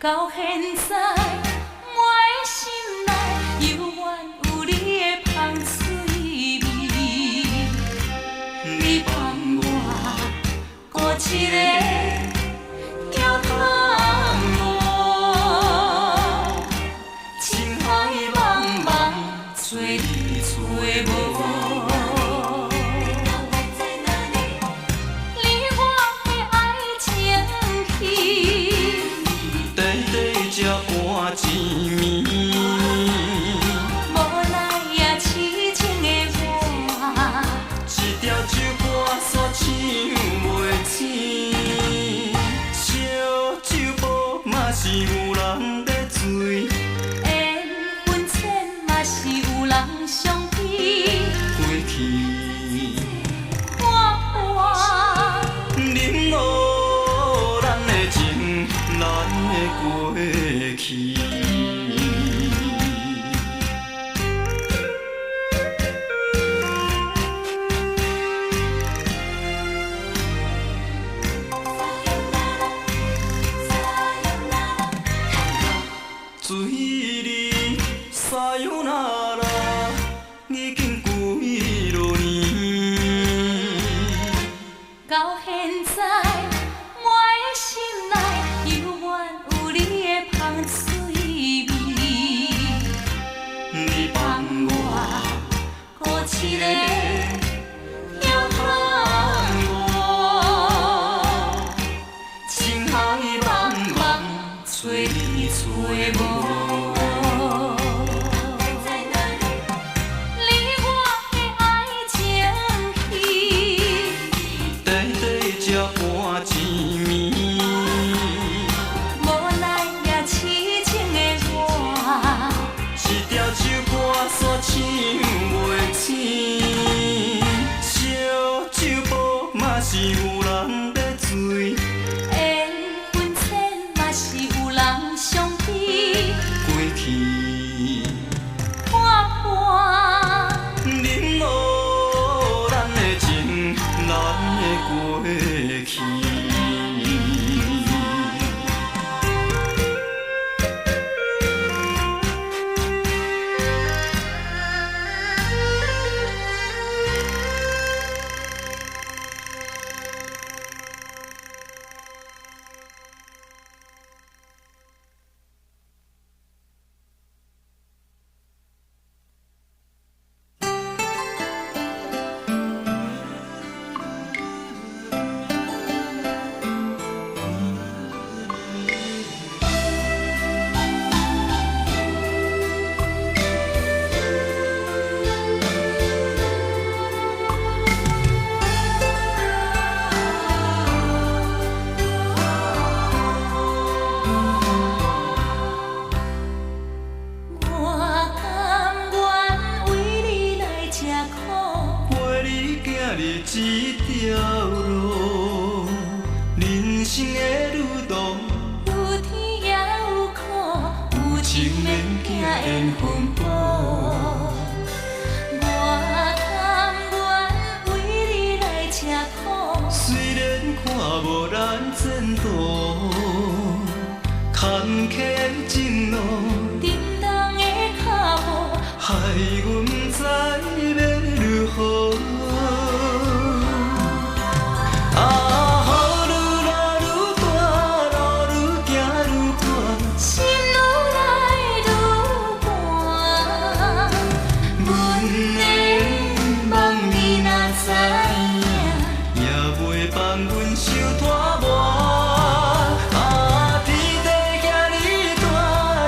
到現在，我的心內猶原有你的芳水味。你放我孤一个叫窗無，情海茫茫，找你找無。你我的愛情戲，短短才半一暝。無奈也痴情的我，一條酒歌煞唱袂醒，燒酒埔嘛是有人咧醉，緣分淺嘛是有人相悲。過去看破，忍予咱的情，咱的過去。追你さよなら已經幾落年。到現在，我的心內猶原有你的芳水味。你放我孤一个叫窗無，情海茫茫，找你找無。你我的愛情戲，短短才半一暝。無奈也痴情的我，一條酒歌煞唱袂醒，燒酒埔嘛是有人咧醉，緣分淺嘛是有人相悲。過去看破，忍予咱的情，咱的過去。我甘願為你來吃苦，陪你行入這條路，人生的旅途，有甜也有苦，有情免驚緣分薄。我甘願為你來吃苦，雖然看無咱前途，坎坷的情路，沉重的腳步，害阮不知欲如何。啊，雨愈來愈大，路愈行愈闊，心愈來愈寒。阮的夢你若知影，也袂放阮受拖磨。啊，天地遐爾大，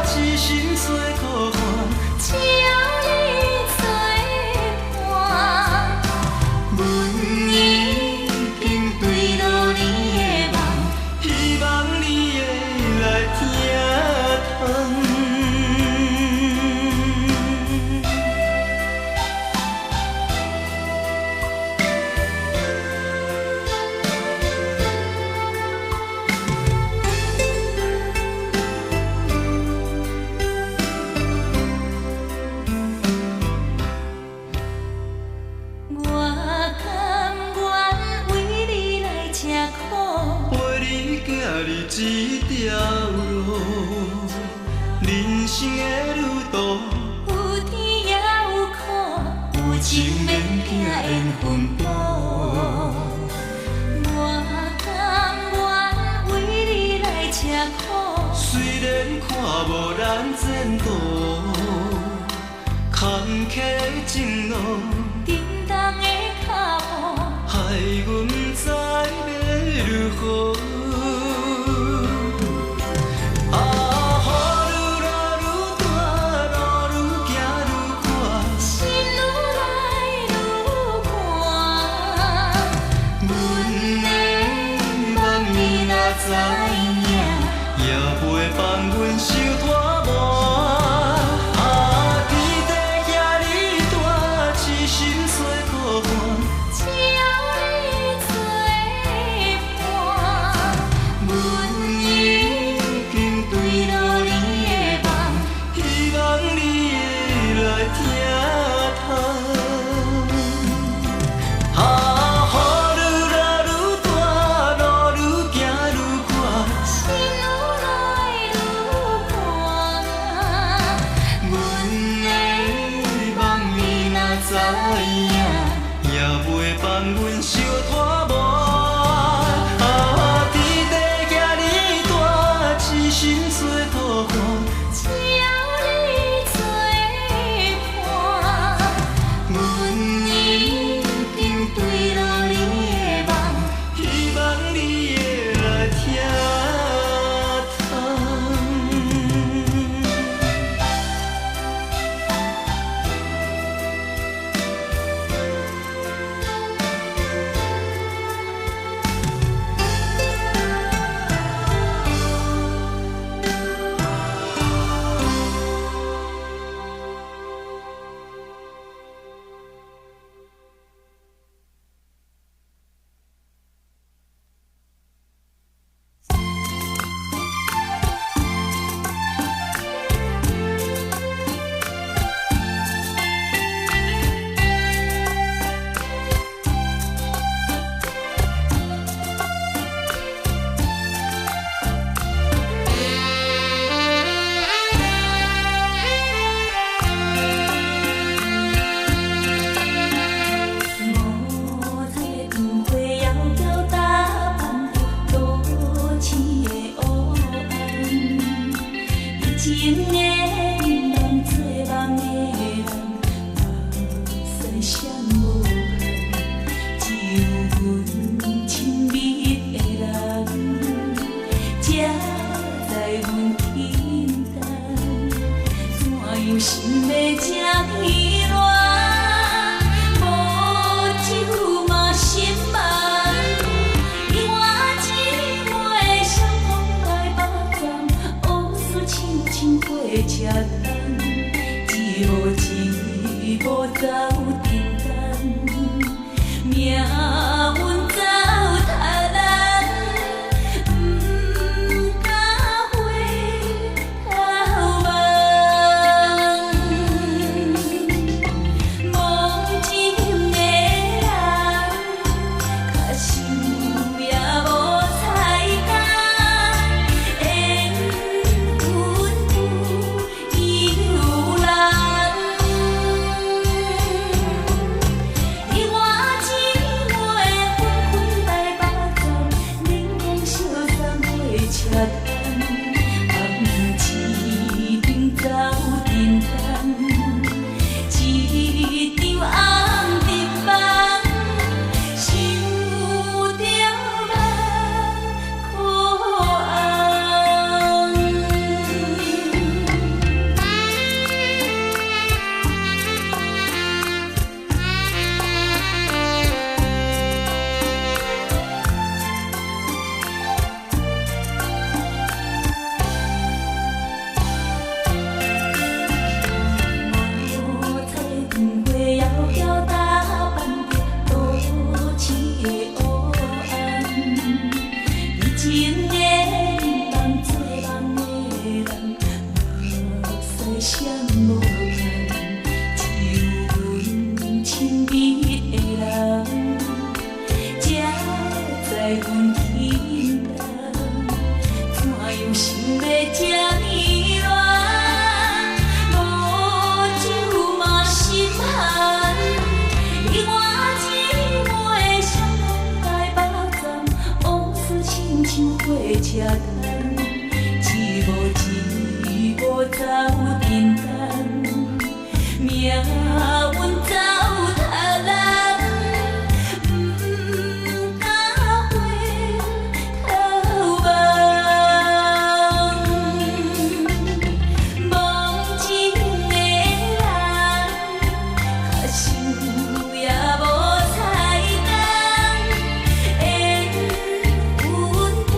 痴心做苦烦，只要你做伴，阮已經墜落你的夢。希望你會來聽通。我甘願為你來吃苦，陪你行入這條路，生的旅途，有甜也有苦，有情免驚緣分薄。我甘願為你來吃苦，雖然看無咱前途，坎坷情路，沉重的腳步，害阮不知欲如何。啊，雨愈落愈大，路愈行愈闊，心愈來愈寒。阮的夢你若知影，也袂放阮受拖磨。啊，天地遐呢大，痴心做苦伴，只要你做伴，阮已經對落你的夢，希望你會來疼痛。啊，雨愈落愈大，路愈行愈闊，心愈來愈寒。阮的夢你若知影，也袂放阮受拖磨。啊，天地遐呢大，痴心做苦伴，只要你做伴，阮已經對落你的夢，希望你會來疼痛。五彩的灯火遥遥打扮著都市的黑暗，痴情的梦，做梦的人，目屎闪无盼，只有阮親密的人，才知阮輕重。怎樣心會這呢亂？無酒嘛心茫，你我姊妹相逢台北站，往事亲像火車站，一步一步走振重，命運走太難，不敢回頭望。忘情的人，跤手也無彩工，緣分有難。你我姊妹分開台北站，冷風相送火車站，暗一場走振重，一場紅燈夢，想著目眶紅。五彩燈火遙遙打扮著都市的黑暗，痴情的夢，做夢的人，目屎閃無盼，只有阮親密的人，才知阮輕重。怎樣心會這呢亂？过车摊，一步一步走振东，命运走他人，毋敢回头望。忘情的人，跤手也無彩动，緣分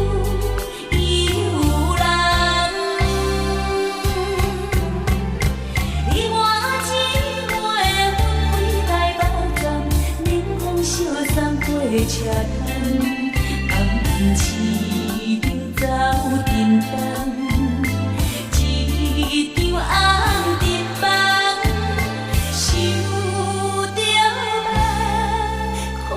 有人。你我一袂分开台北站，冷风小送过车摊，暗市顶走振东，一场红灯梦，想著目眶红。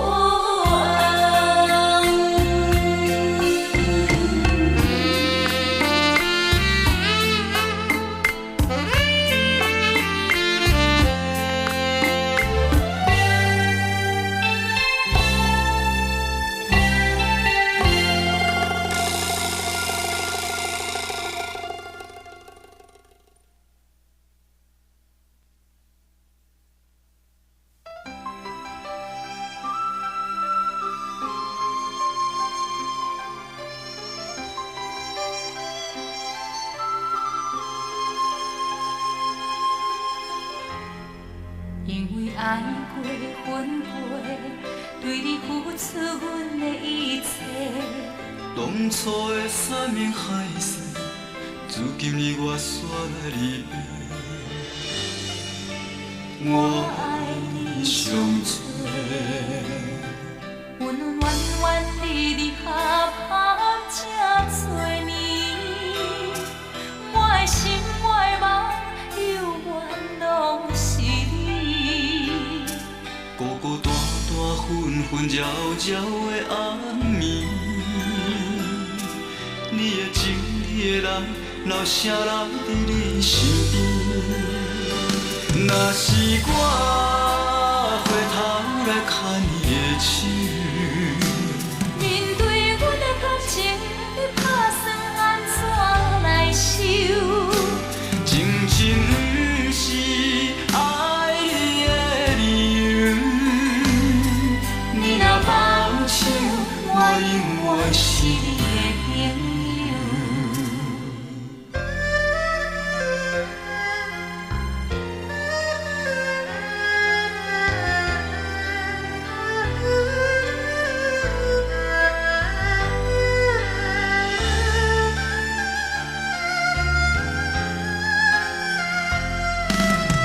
因為愛過分過，對你付出阮的一切。當初的山盟海誓，如今你我煞來離別，我愛你上濟。阮遠遠離離合合這多年，我的心我的夢猶原攏是你。孤孤單單、紛紛擾擾的暗暝，你的情，你的人，留啥人佇你身邊？若是我回頭來牽你的手，面對阮的感情，你拍算按怎來收？情深毋是愛你的理由，你若放手，我永遠是你的朋友。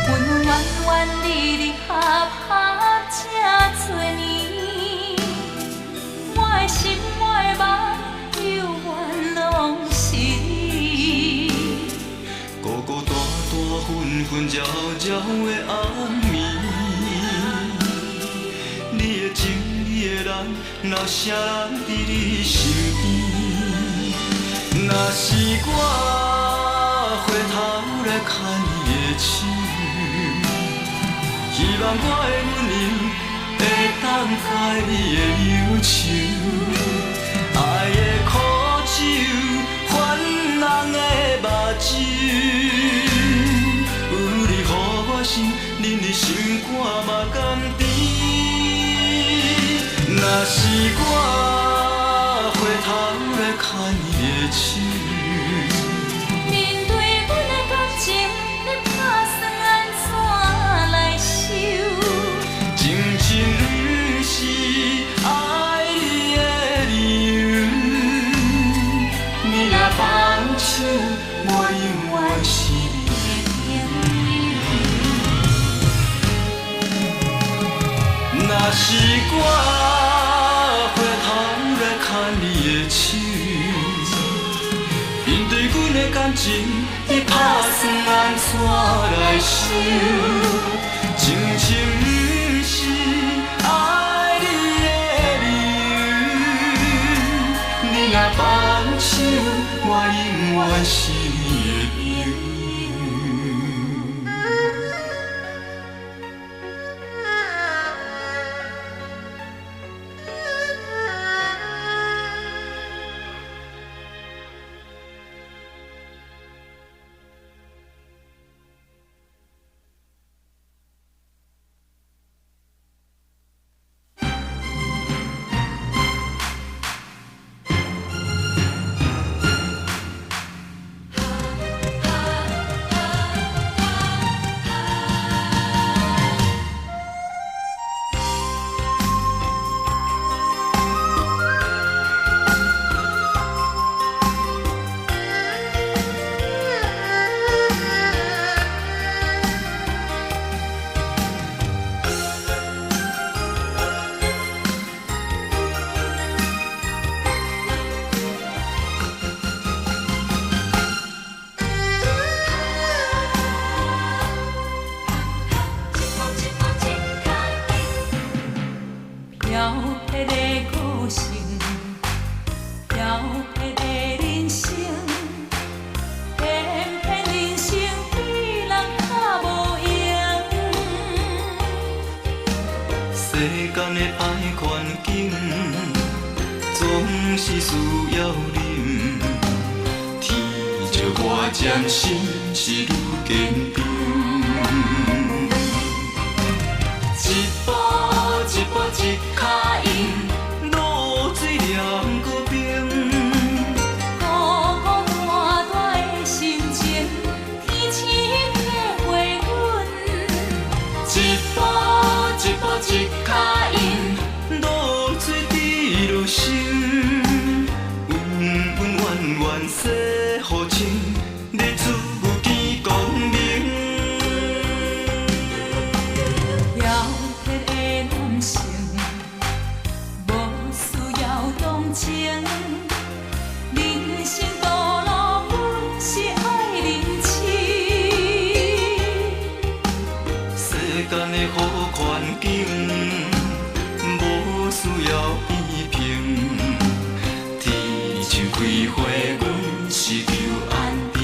阮遠遠離離合合這多年，我的心我的夢猶原攏是你。孤孤單單、紛紛擾擾的暗暝，你的情，你的人，留啥人佇你身邊？若是我回頭來牽你的手，希望我的溫柔會當解你的憂愁，愛的苦酒，煩人的目睭，有你予我心，忍得心肝嘛甘甜。若是我回頭來牽你的手，面對阮的感情，你拍算按怎來收？情深毋是愛你的理由，你若放手，我永遠是你的朋友。若是我回頭來牽你的手，面對阮的感情，你拍算按怎來收？情深毋是愛你的理由，你若放手，我永遠是你的朋友。的歹環境，總是需要忍。天照我針心是愈堅強。一步一步一跤印，露水染過冰。孤孤單單的心情，天星體會阮。一步一步一跤印，露水滴落心，溫溫圓圓洗予清，日出見光明。飄撇的男性，無需要同情。人生道路，阮是愛認真。世間的好環境，無需要批評。天樹開花，阮是求安定。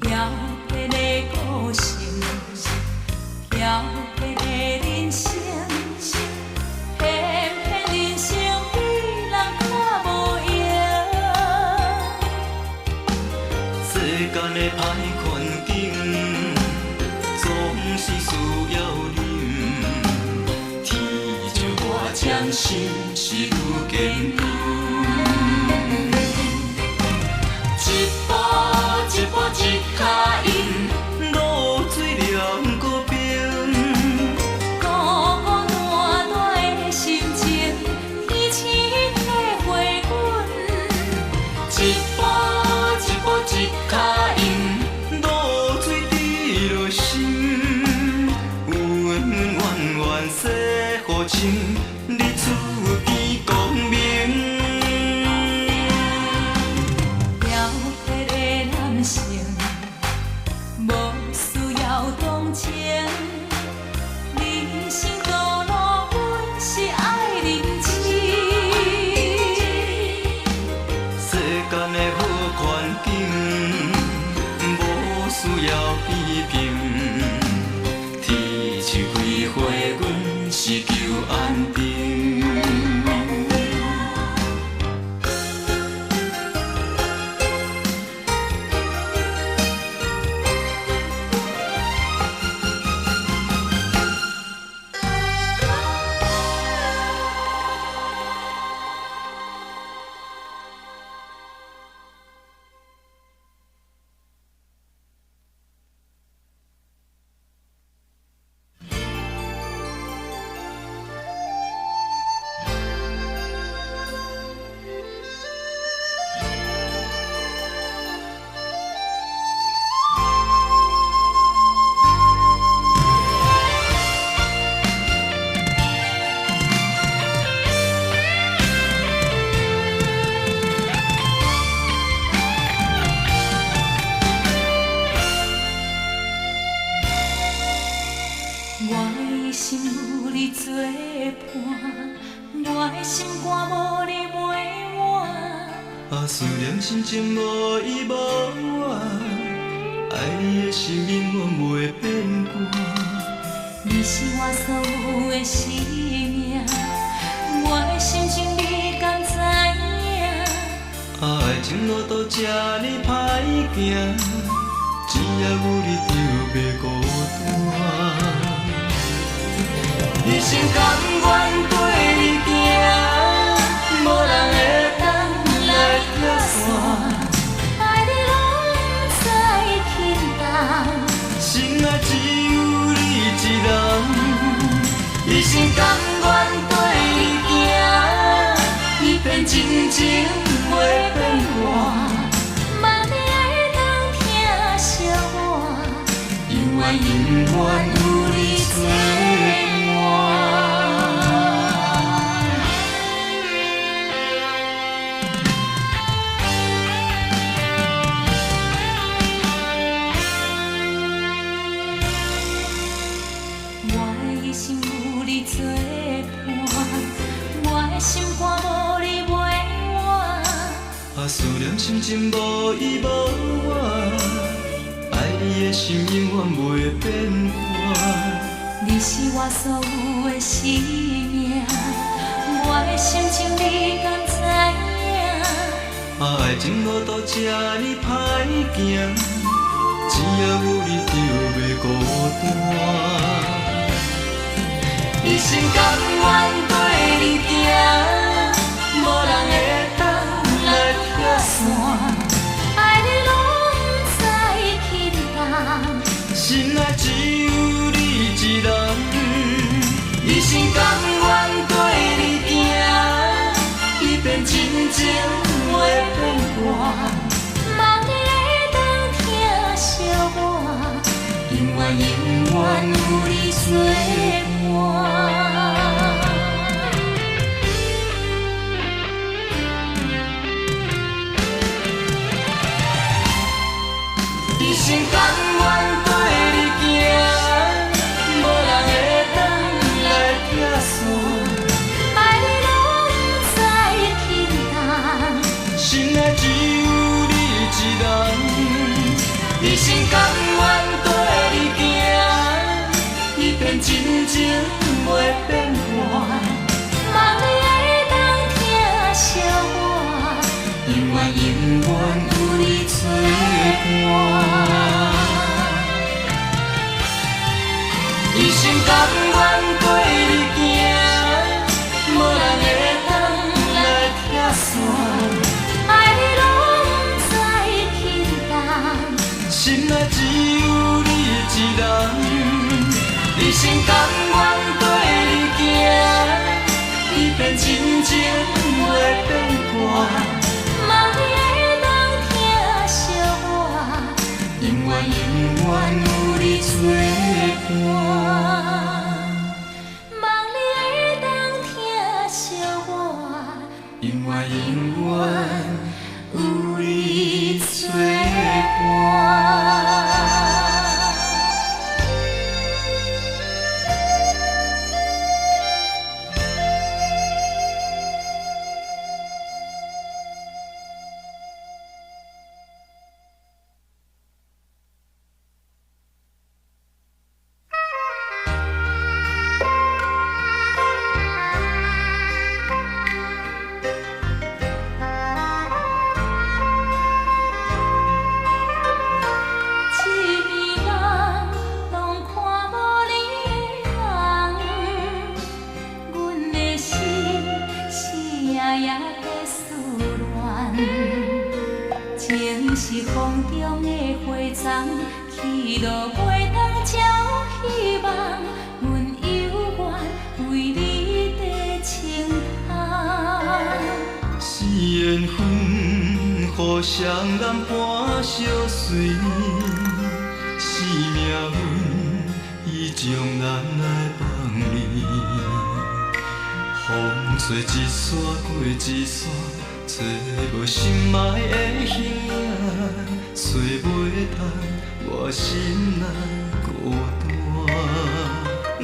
飄撇的個性，飄撇的人生，偏偏人生比人較無閒。世間的歹環境，總是需要忍。天照我針心是愈堅強。一步一步一跤印，露水染過冰。孤孤單單的心情，天星體會阮。一步一步一跤印，露水滴落心，溫溫圓圓洗予清，日出見光明。飄撇的男性，無需要同情。人生道路，阮是愛認真。世間的好環境，無需要批評。天樹開花，阮是求安定。我的心有你作伴，我的心肝無你袂活。啊，思念心情無依無我，愛你的心永遠袂變卦。你是我所有的生命，我的心情你敢知影？啊，愛情路途這呢歹行，只要有你就袂孤單。一生甘願綴你行，無人會當來拆散。愛你攏不知輕重，心內只有你一人，一生甘願綴你行，你便真情袂變卦。望你會當疼惜我，永遠永遠有你作伴。心情无伊无我，爱你的心永远袂变换。你是我所有的生命，我的心情你敢知影？啊，爱情路途这呢歹行，只要有你就袂孤单。一心甘愿跟你行，无人会当来拆散。爱你拢不知轻重，心内只有你一人。一心甘愿跟你行，彼遍真情袂变卦。望你会当疼惜我，永远永远有你作伴。一心甘愿跟你行，无人会当来拆散。爱你拢不知轻重，心内只有你一人。一心甘愿跟你行，彼遍真情袂变卦。望你会当疼惜我，永远永远有你作伴。一心甘愿跟你行，无人会当来拆散。爱你拢不知轻重，心内只有你一人。一心甘愿跟你行，彼遍真情袂变卦。望你会当疼惜我，永远永远有你作伴。望你会当疼惜我，永远永远有你作伴。一暝梦拢看无你的人，阮的心死呀呀在思恋。情是风中的花丛，去路袂当才有希望。阮犹原为你在穿空。是缘分，予双人伴相随；是命运，伊将咱来放离。风吹一山过一山，找无心爱的形影，找袂脱我心内孤单。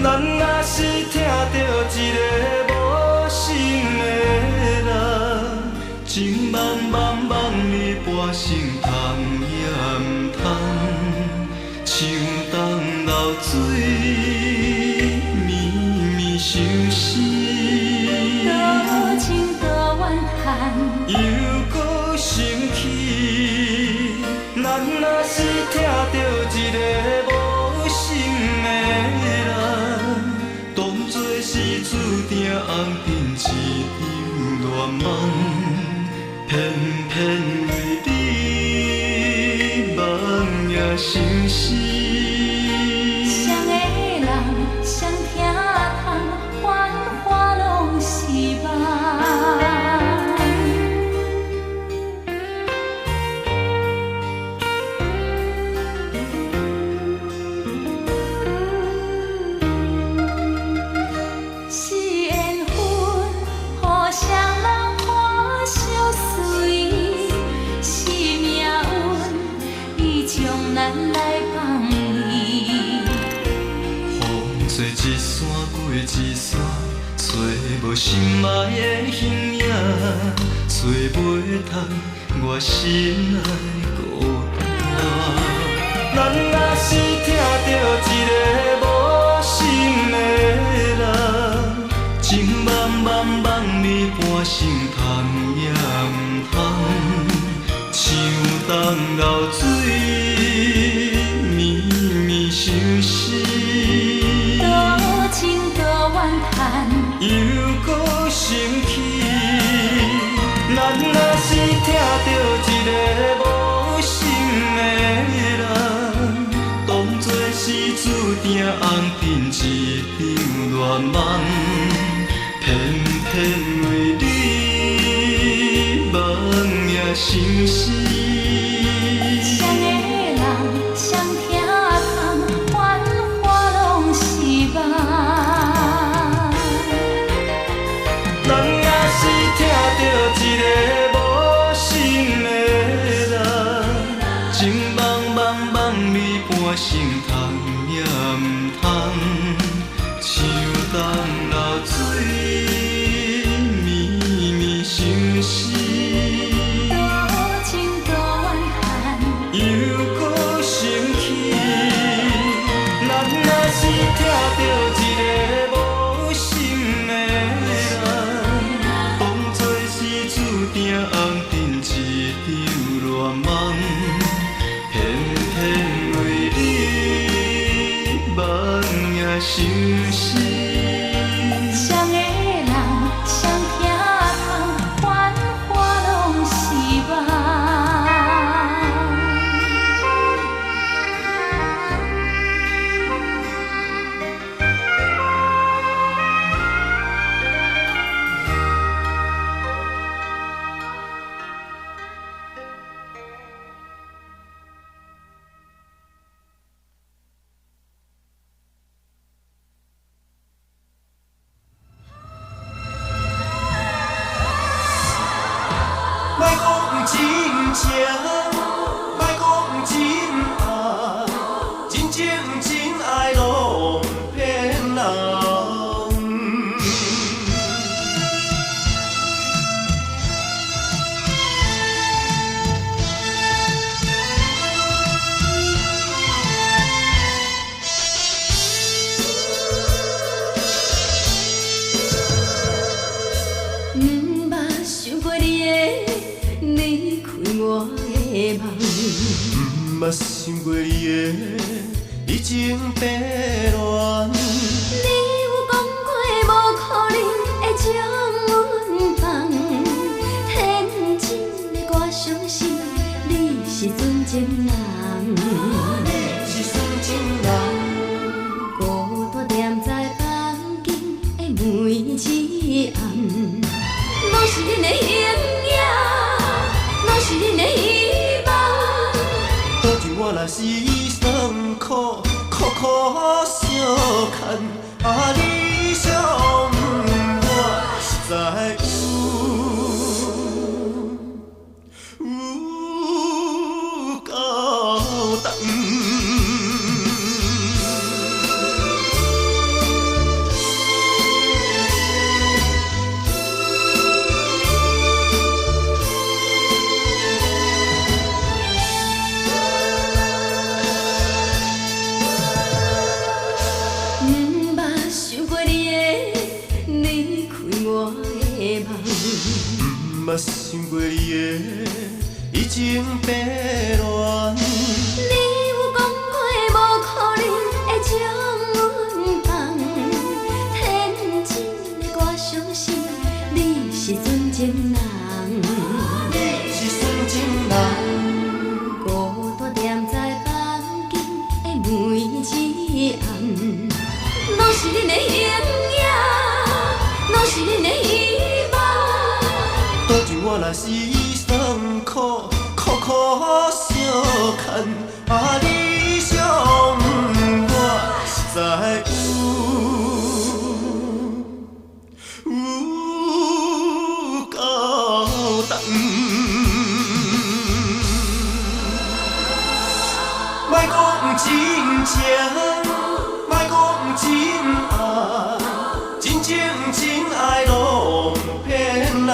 咱若是疼著一个无心的人，情茫茫望你半生通也毋通，像东流水，绵绵相思。多情多怨叹，又阁想起，咱若是疼著一个无心的人，当作是注定红尘一场恋梦，偏偏为你梦魇相思。双个人双疼痛，繁华拢是梦。是缘分，予双人伴相随；是命运，伊将咱来放离。风吹一山过一山，找无心爱的形影，找做袂通，我心内孤單。咱若是疼著一个無心的人，情茫茫夢裡半生通也毋通，像東流水，绵绵相思。多情多怨嘆，又閣想起。咱若是疼著一個無心的人，當作是注定紅塵一場亂夢，偏偏為你夢也相思。誰的人誰疼痛，繁華攏是夢。咱若是疼著一個無心的人，情茫茫夢裡半生通也毋通，像東流水，绵绵相思。多情多怨恨，又閣想起。咱若是疼著一個無心的人，當作是注定紅塵一場亂夢，偏偏為你夢也相思。誰的人誰疼痛，繁華攏是夢。莫講真情，莫講真愛，真情真愛攏騙人。毋捌想過你會離開我的夢，毋捌想過你會移情別戀。你有講過無可能會將阮放，天真的我相信你是純情人。你是純情人，孤單踮在房間的每一暗，攏是恁的形影，攏是恁的希望。倒就我若是酸苦，苦苦相牽，啊你傷我實在有夠重。毋捌想過你會離開我的夢，毋捌想過你會移情別戀。你有講過無可能會將阮放，天真的我相信你是純情人。你是純情人，孤單踮在房間的每一暗，攏是恁的形影，攏是恁的希望。倒就我若是酸苦，苦苦相牽，啊你傷我實在有夠重。莫講真情，莫講真愛，真情真愛攏騙人。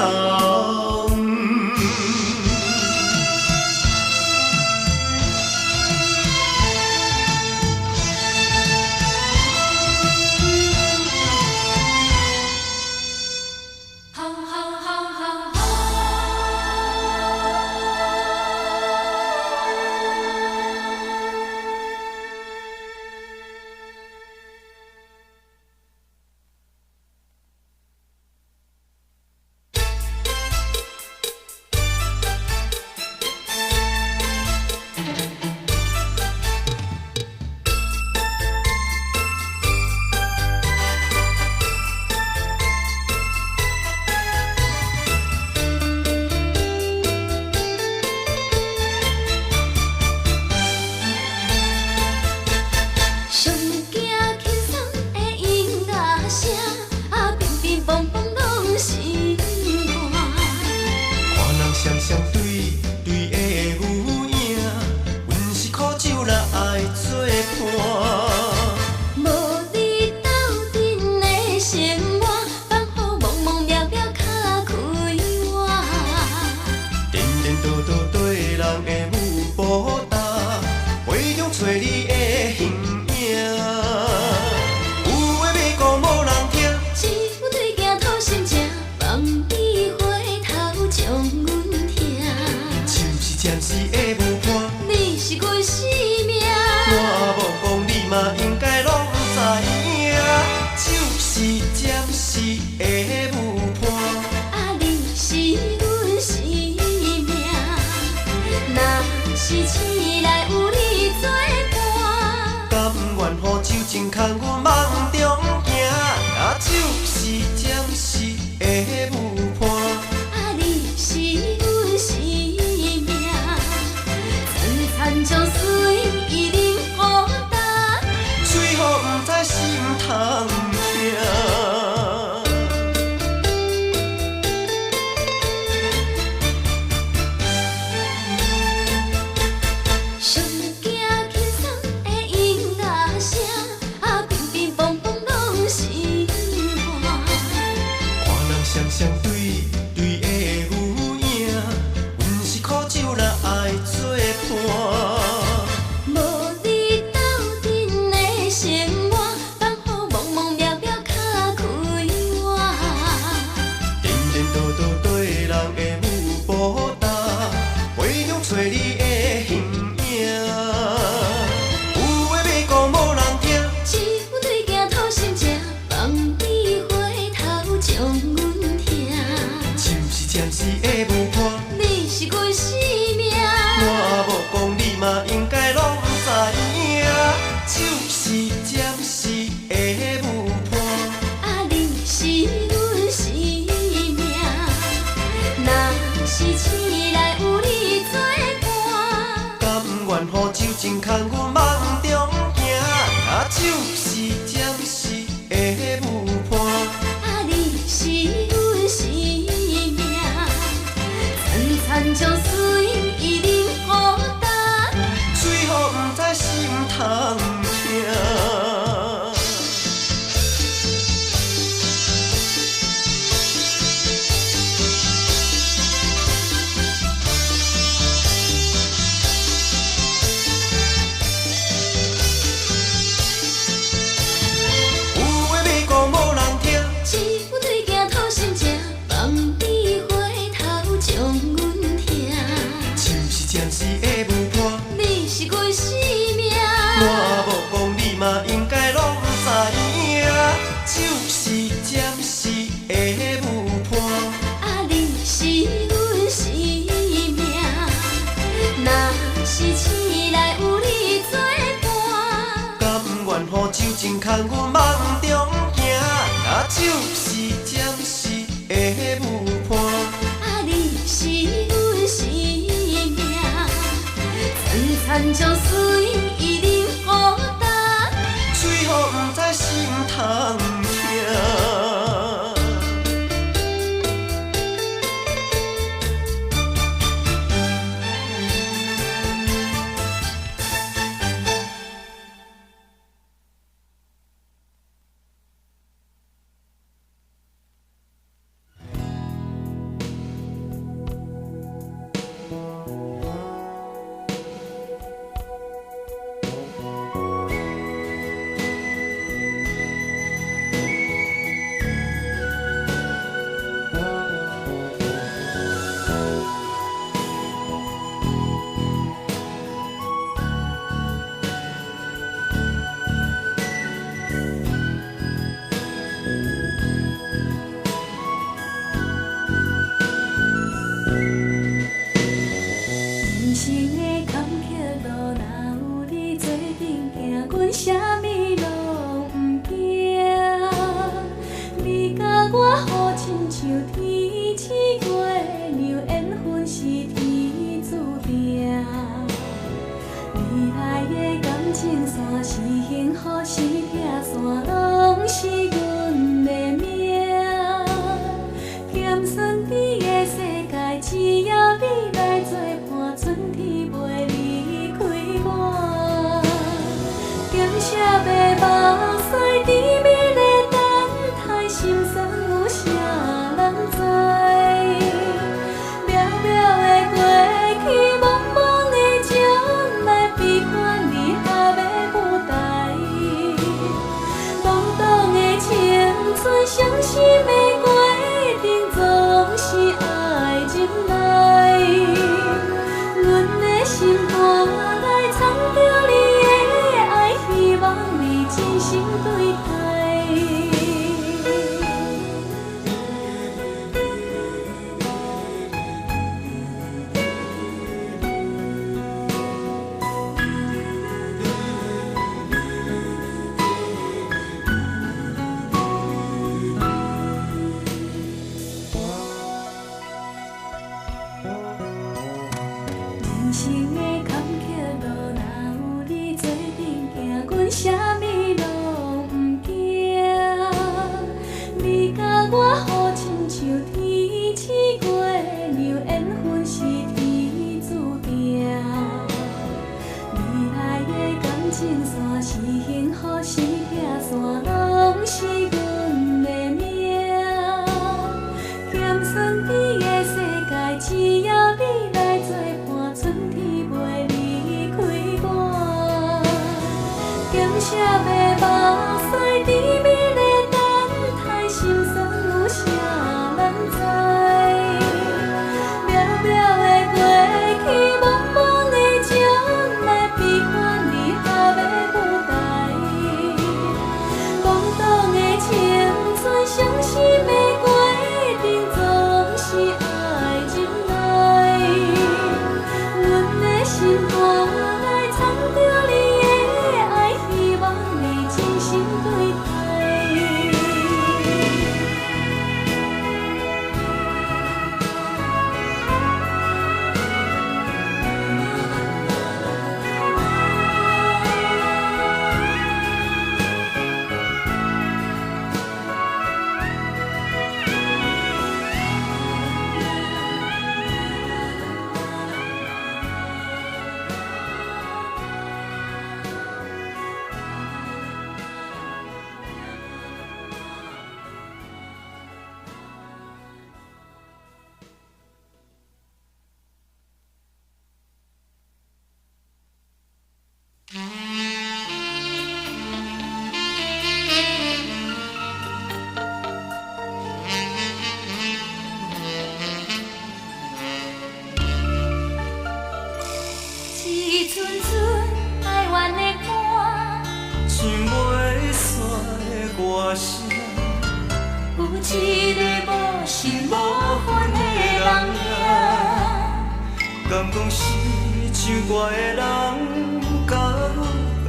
時的舞伴。你是阮生命。我無講你嘛應該攏知影，酒是暫時的舞伴。啊，你是阮生命。若是醒來有你做伴，甘願予酒精牽阮夢中行，啊，酒是暫時的舞伴。啊，你是阮生命。親親像水伊啉予焦，醉予毋知心通疼。上驚輕鬆的音樂聲，啊，乒乒乓乓攏是我。看人雙雙對對的有影，阮是苦酒若愛做伴。無你鬥陣的生活，放予茫茫渺渺較快活。顛顛倒倒綴人的舞步踏，回中找你的形影。有話欲講無人聽，只有對鏡吐心情，放你回頭將阮疼。酒是暫時的舞伴。你是阮生命。我無講你嘛應該攏知影，酒是暫時的舞伴。啊，你是阮生命。若是醒來有你做伴，甘願予酒精牽阮夢中行，啊，酒是暫時的舞伴。啊，你是阮生命。親親像水伊啉予焦，醉予毋知心通疼。有話欲講無人聽，只有對鏡吐心情，放你回頭將阮疼。酒是暫時的舞伴。你是阮生命。我無講你嘛應該攏知影，酒是暫時的舞伴。啊，你是阮生命。若是醒來有你做伴，甘願予酒精牽阮夢中行，啊，酒是暫時的舞伴。啊，你是阮生命。親親像水伊啉予焦，醉予毋知心通疼。人生的坎坷路，若有你做阵行，阮啥物攏毋驚。你佮我好親像天生月娘，緣分是天注定。未來的感情線是幸福是拆散，攏是阮的命。咸酸甜的世界，只要你來作伴，春天無人生的坎坷路，若有你做阵行，阮啥物拢毋惊。你佮我好亲像天星月娘，缘分是天注定。未来的感情线是幸福是痛线，拢是阮的命。咸酸甜的世界，只要你来作伴，春天袂离开我。咸涩的目屎，甜蜜的等待，心酸有啥人知？渺渺的过去，茫茫的将来，悲欢离合的舞台。懵懂的青春，伤心的过程，总是爱忍耐。阮的心肝内藏著你的爱，希望你真心对待。一阵阵哀怨的歌，唱袂煞的歌声，有一个无心无份的人影。敢讲是唱歌的人，佮我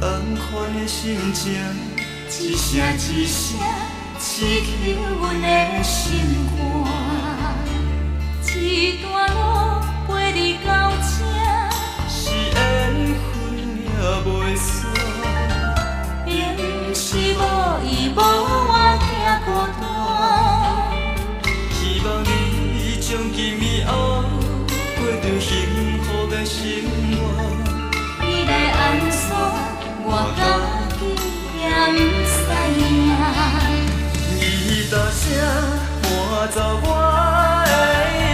仝款的心情，一声一声刺去阮的心肝，一段路陪你到这，是缘分也袂散。并不是无依无我惊孤单。希望你将今暝后过著幸福的生活。你来按怎，我家己也毋知影。伊大声搬走我的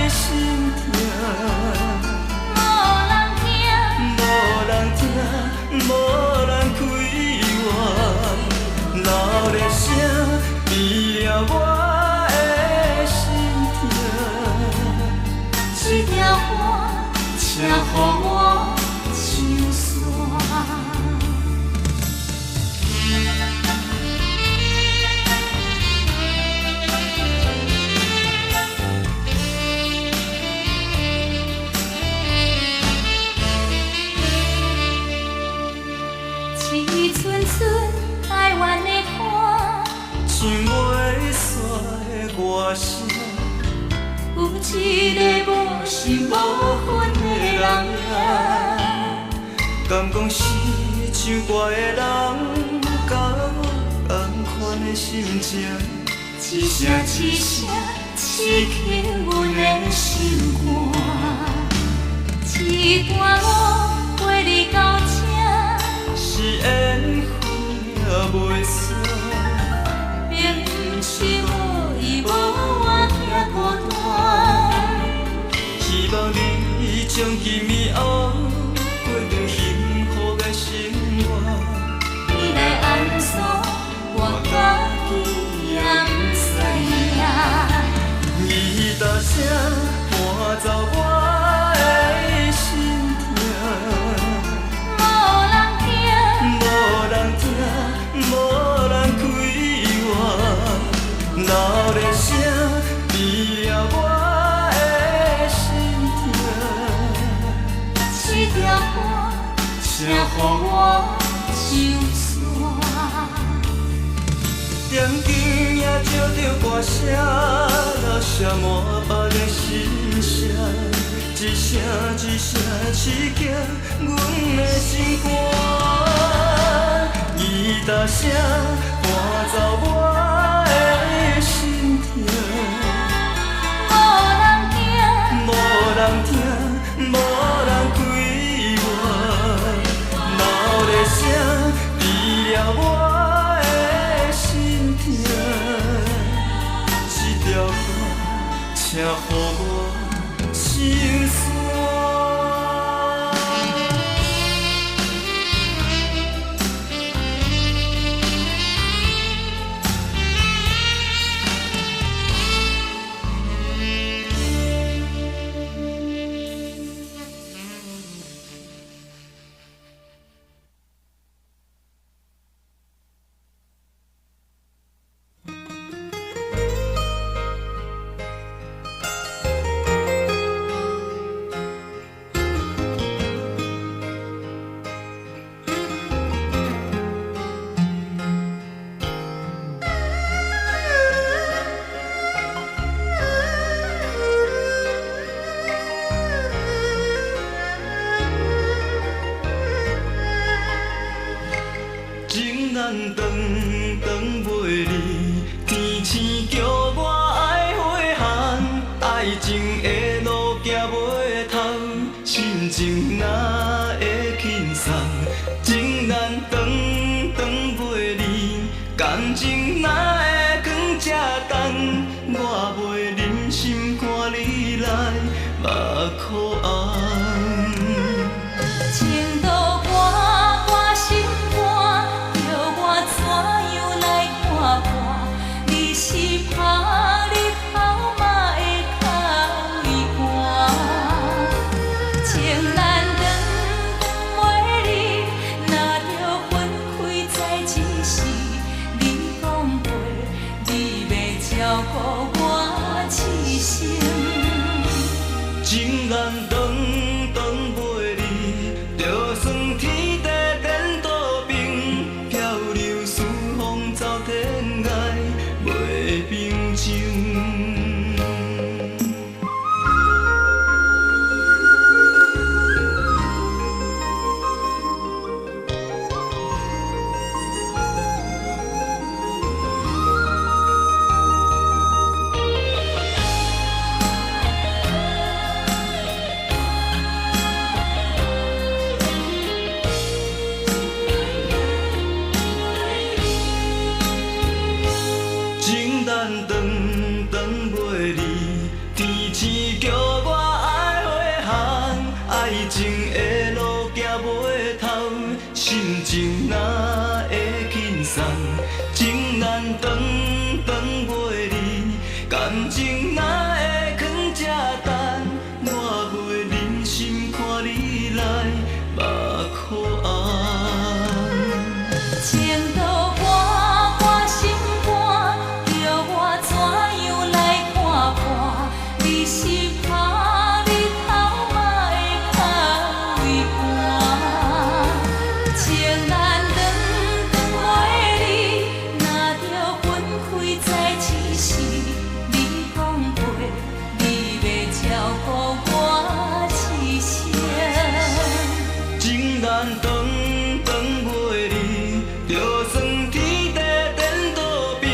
心痛，无人听，无人听，无人开我，闹热声治了我的心痛。这条歌，请予我唱煞。一阵阵哀怨的歌，唱袂煞的歌声，有一个无心无份的人影。敢讲是唱歌的人，佮我仝款的心情，一声一声刺去阮的心肝，一段路陪你到这，是缘分也袂散。并不是无依无我惊孤单。希望你将今暝后过著幸福的生活。你来按怎，我家己也毋知影。伊大声搬走我的心痛，无人听，无人听，无人开我，闹热声治了我的心痛。这条歌，请予我唱煞。点灯也照著歌声，留下满腹的心声，一聲一聲刺激阮的心肝，吉他聲伴奏我的心痛。無人聽，無人聽，無人開我，鬧熱聲治療我的心痛。這條歌，請予我心酸。情難長長袂離，天星叫我愛回航，愛情的路行袂通，心情哪會輕鬆？情難長長袂離，感情哪會囥這重？我袂忍心看你來目眶紅。情路我我心肝，叫我怎樣來看破？你是曬日頭嘛會較畏寒。情難長長袂離，若著分開在一時，你講過你欲照顧我一生。情難長長袂離，就算天地顛倒平，漂流四方走天涯，袂平靜。情難長長袂離，天星叫我愛回航，愛情的路行袂通，心情哪會輕鬆？情難長長袂離，感情哪會囥這重？我袂忍心看你來目眶紅。情路我我心肝，叫我怎樣來看破？你是曬日頭嘛會較畏寒。情難長長袂離，若著分開在一時，你講過你欲照顧我一生。情難長長袂離，就算天地顛倒平，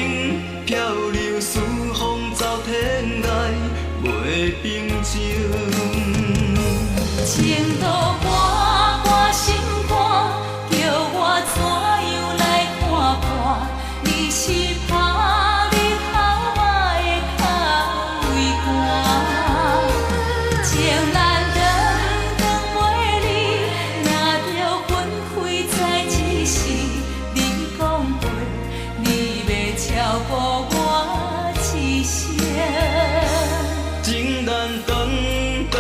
漂流四方走天涯，袂平靜。情路我我心肝，叫我怎樣來看破？你是曬日頭嘛會較畏寒。情難長長袂離，若著分開在一時，你講過你欲照顧我一生。情難長長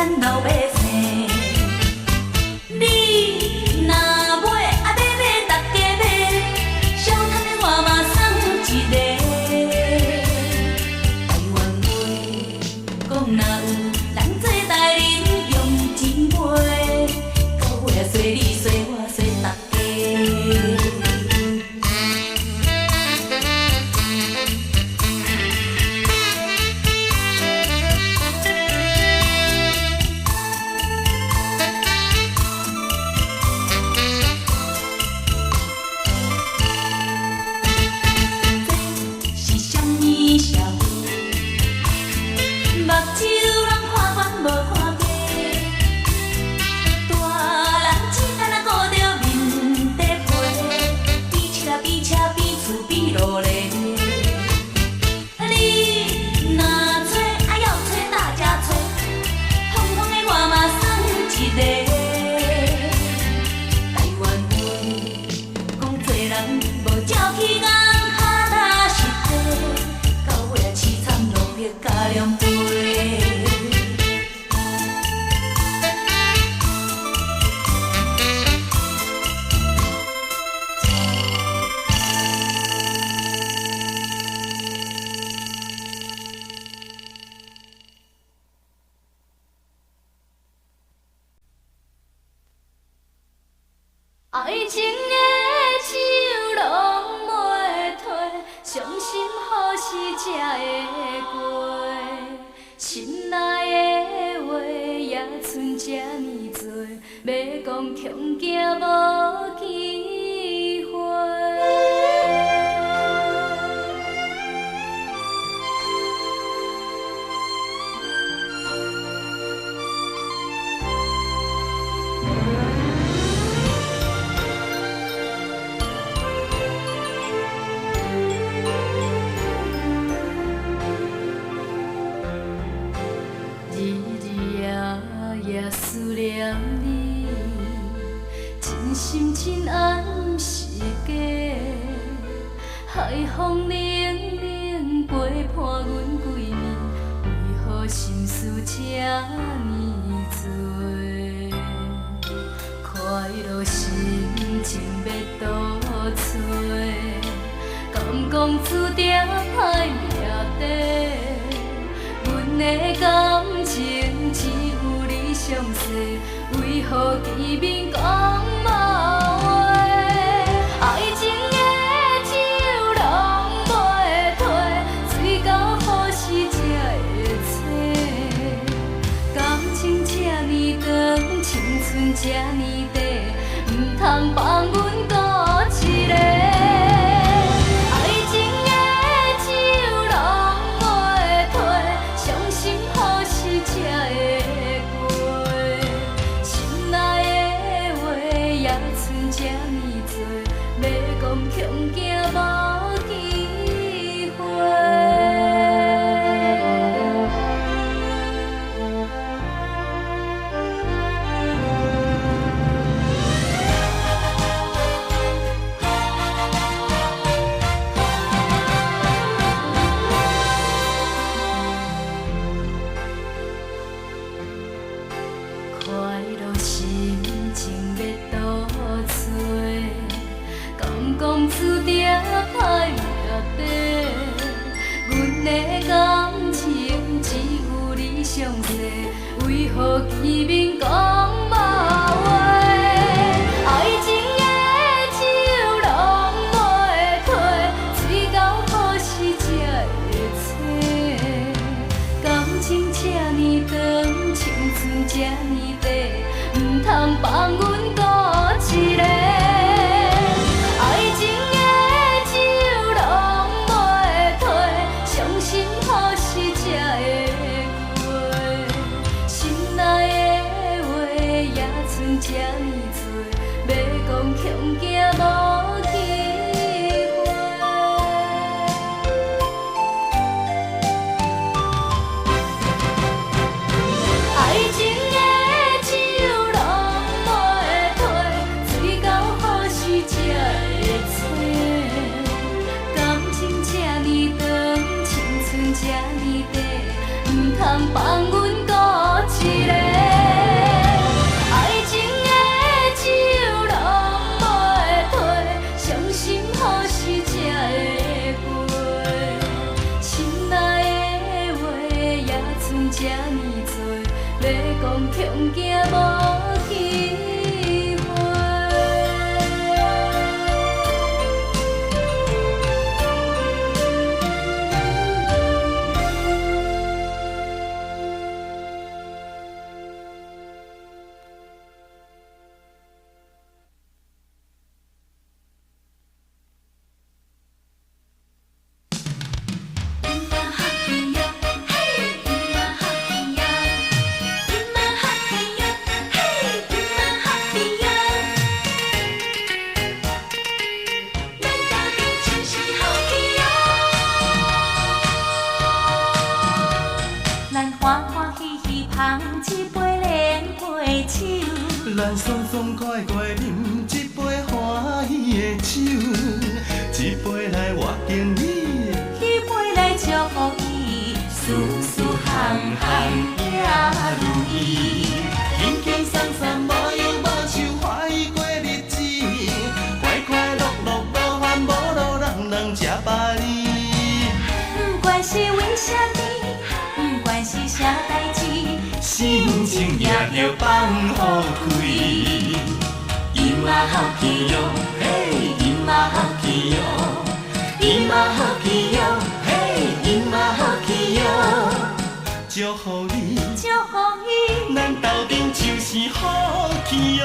咱老百姓。你若买啊买买，逐家买，小趁的我嘛送一个。台湾话讲若有，咱做代人用钱买，到尾啊衰你衰我衰逐家。这是啥物社会？目睭人看悬无看低，大人只干焦顾著面底皮，比车比车比厝比路咧。你若揣啊要揣大家揣，通通的我嘛算一个。台湾话讲做人无照起工，脚踏实地，到尾啊凄惨落魄加两倍。爱情的酒拢袂退，伤心雨时才会过。心内的话也賰这呢多，欲讲恐惊无机会。日日夜夜思念你，真心真爱毋是假。海风冷冷陪伴阮规暝，为何心事这呢多？快乐心情欲倒找，敢讲注定歹命底？阮的感情只有你详细，为何见面讲无话？爱情的酒拢袂退，醉到雨时才会醒。感情这呢长，青春这呢短，毋通放阮孤一个。爱情的酒拢袂退，伤心雨时才会过。心内的话也賰这呢多，欲讲恐惊无机会。快乐心情欲倒找，敢讲注定歹命底？阮的感情只有你详细，为何见面讲无话？爱情的酒拢袂退，醉到雨时才会醒。感情这呢长，青春这呢短，毋通放阮孤一个。爱情的酒拢袂退，伤心雨时才会过。心内的话也賰这呢多，欲讲恐惊无机会。爱情的酒拢袂退，醉到雨时才会醒。感情这呢长，青春这呢短，毋通放阮孤一个。恐驚無機會。咱歡歡喜喜捧一杯連杯酒，咱爽爽快快啉一杯歡喜的酒，這杯來我敬你，彼杯來祝福伊，事事項項也如意。輕輕鬆鬆無憂無愁，歡喜過日子，快快樂樂無煩無惱，人人吃百里。不管是為啥物，不管是啥代誌，心情也著放予開。伊嘛好去喲，嘿，伊嘛好去喲，伊嘛好去喲，嘿，伊嘛好去喲。祝福你，祝福伊，咱鬥陣就是好去喲。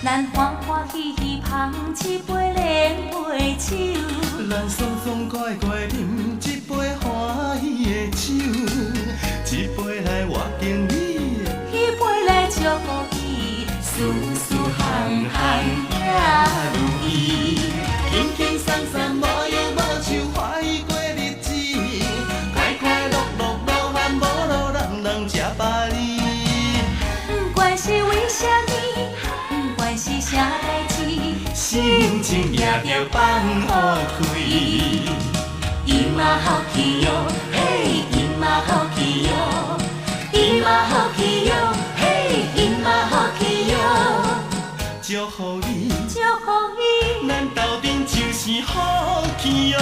咱歡歡喜喜捧一杯連杯酒，咱爽爽快快啉一杯歡喜的酒，這杯來我敬你，彼杯來祝福伊，事事項項也如意，輕輕鬆鬆無憂無愁，歡喜過日子，快快樂樂無煩無惱，人人吃百里。不管是為啥物，不管是啥代誌，心情也著放予開。伊嘛好去喲，嘿，伊嘛好去喲，伊嘛好去喲，嘿，伊嘛好去喲。祝福你，祝福伊，咱鬥陣就是好去喲。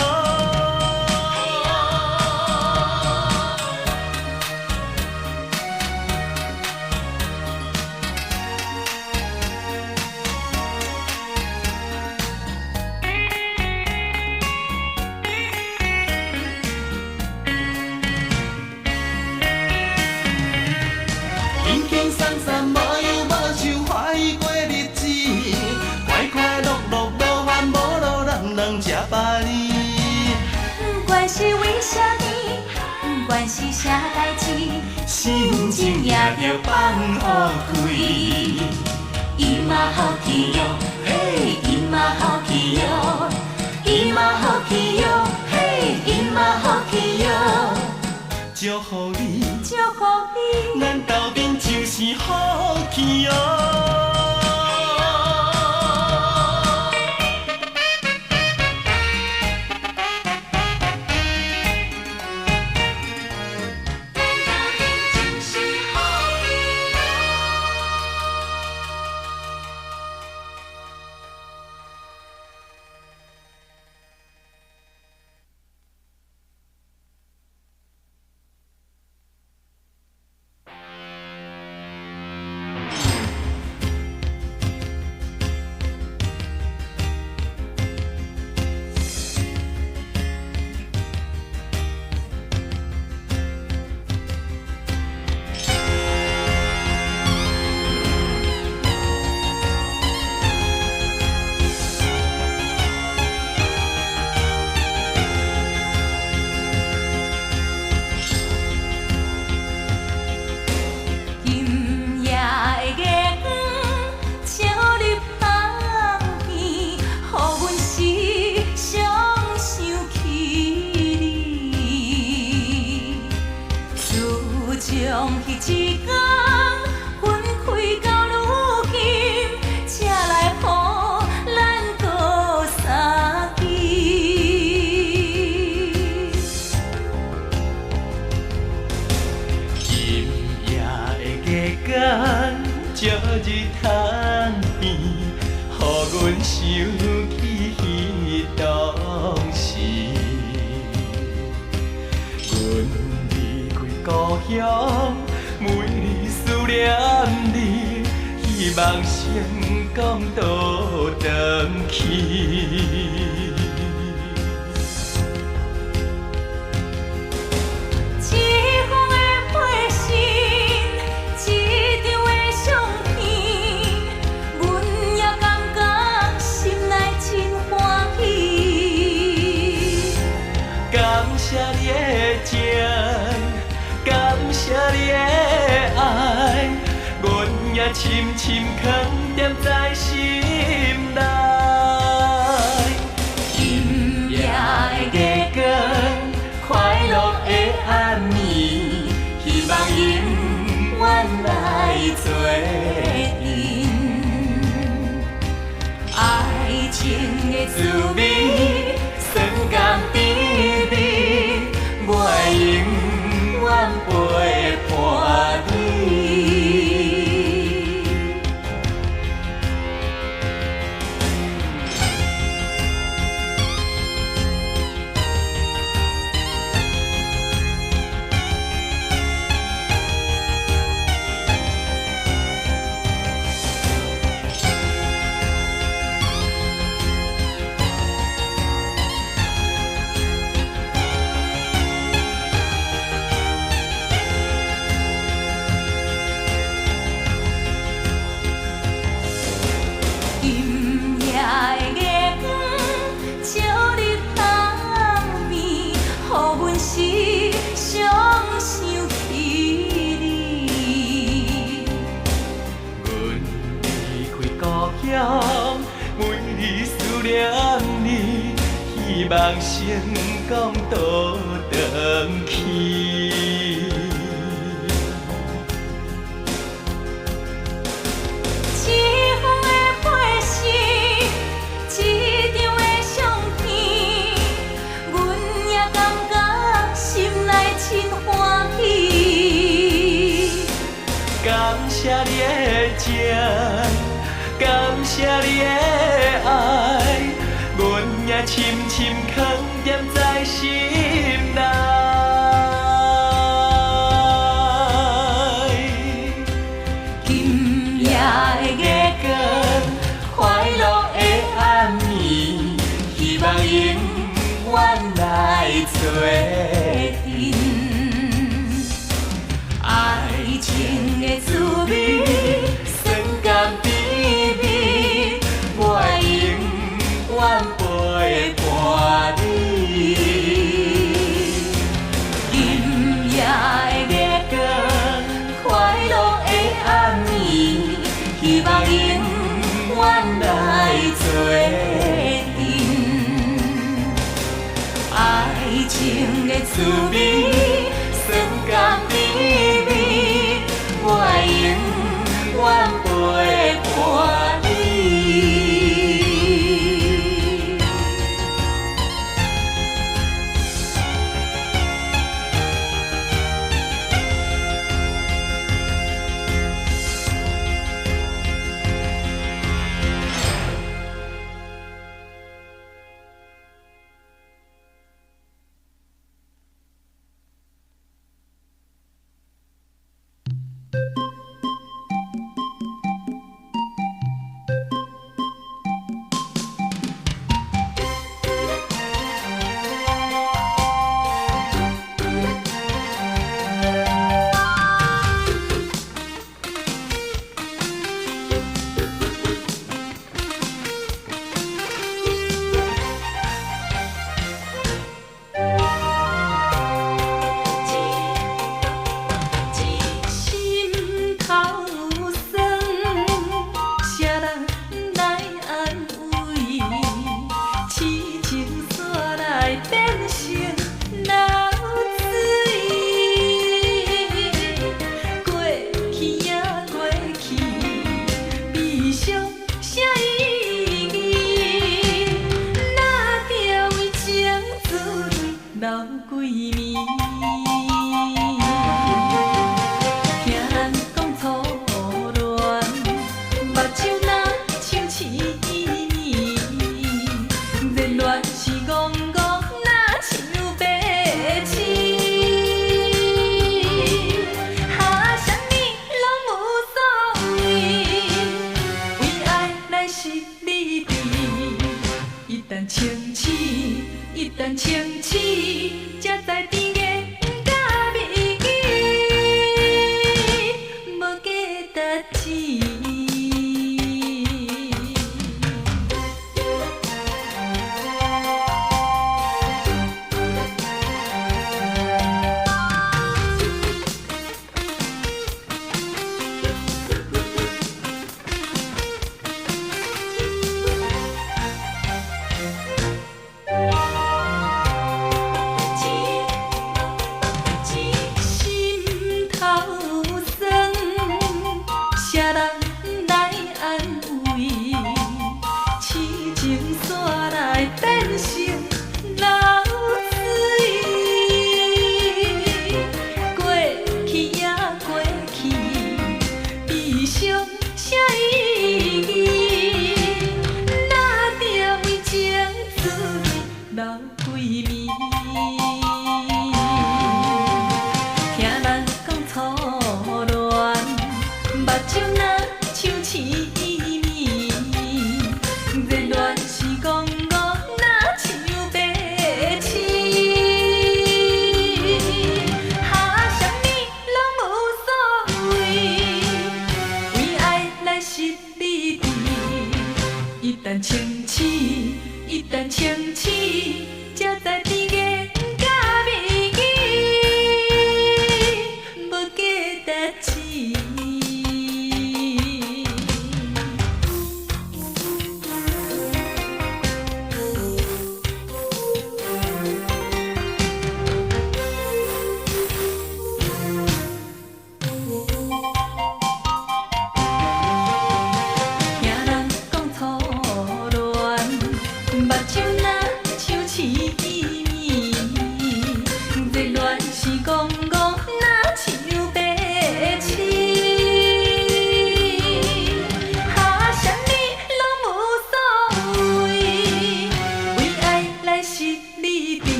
輕輕鬆鬆無憂無愁，歡喜過日子，快快樂樂無煩無惱，人人吃百里。不管是為啥物，不管是啥代誌，心情也著放予開。伊嘛好去喲，嘿，伊嘛好去喲，伊嘛好去喲，嘿，伊嘛好去喲。祝福你，祝福伊，咱鬥陣就是好去喲。今夜的月光照入房間，予阮時常想起你。自從彼一天分開到如今，才來予咱閣相見。今夜間照日窗邊，予阮想起彼當時。阮離開故鄉，每日思念你，希望成功倒轉去。一封的回信，一張的相片，阮也感覺心內真歡喜。感謝你的情，感謝你的愛，阮也深深藏踮在心內。今夜的月光，快樂的暗暝，希望永遠來做陣。愛情的滋滋味，酸甘甜蜜，我會永遠陪伴你。今夜的月光照入窗邊，予阮時常想起你。阮離開故鄉，每日思念你，希望成功倒轉去。一封的回信，一張的相片，阮也感覺心內真歡喜。感謝你的情，感謝你的愛，阮也深深藏踮在心內。今夜的月月光，快樂的暗暝，希望永遠來做陣。愛情的滋味，酸甘甜蜜，我會永遠陪伴你。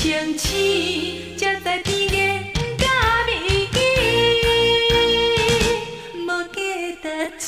清醒，才知甜言佮味记，无价值钱。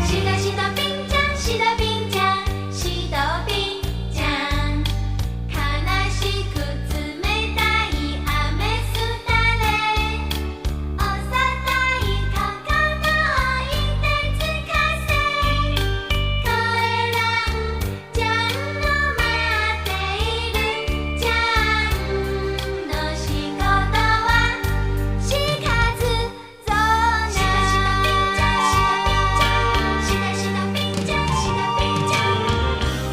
西多西多冰酱，西多冰酱，西多冰酱。卡那西裤子没大衣，阿美苏达嘞。奥萨大衣，康康诺伊德兹卡塞。可爱人将诺马德鲁，将诺西高多瓦，西卡兹佐那。西多西多冰酱，西多冰酱，西多冰酱，西多冰酱。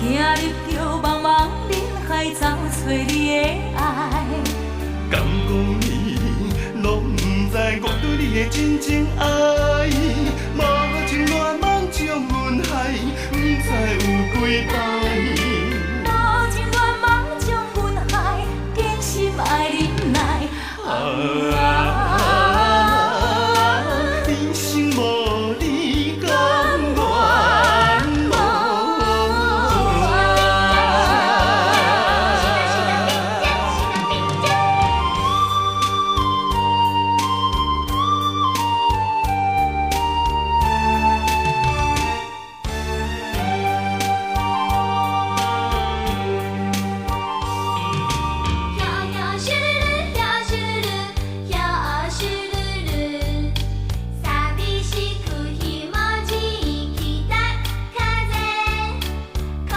行入著茫茫人海，走揣你的愛。敢講你攏毋知我對你的真情愛，無情戀夢將阮害，毋知有幾擺。無情戀夢將阮害，堅心愛忍耐。啊，人生無你甘願無？西多西多冰酱，西多冰酱。摇摇咻噜噜，摇咻噜噜，摇咻噜噜。萨比西库希莫吉吉达卡泽，可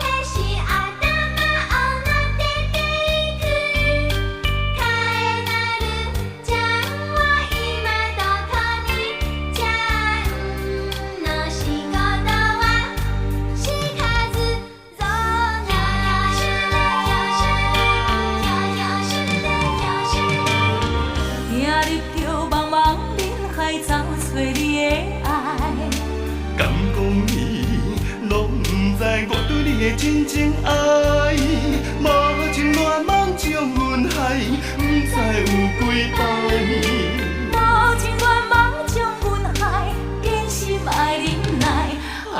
开西阿达玛奥纳德德伊库，卡埃纳鲁将我伊玛多可尼将诺西高多瓦西卡兹佐那。摇摇咻噜噜，摇咻噜噜，摇摇咻噜噜，摇咻噜噜。行入著茫茫人海，走揣你的愛。敢講你攏毋知我對你的真情愛，無情戀夢將阮害，毋知有幾擺。無情戀夢將阮害，堅心愛忍耐。啊，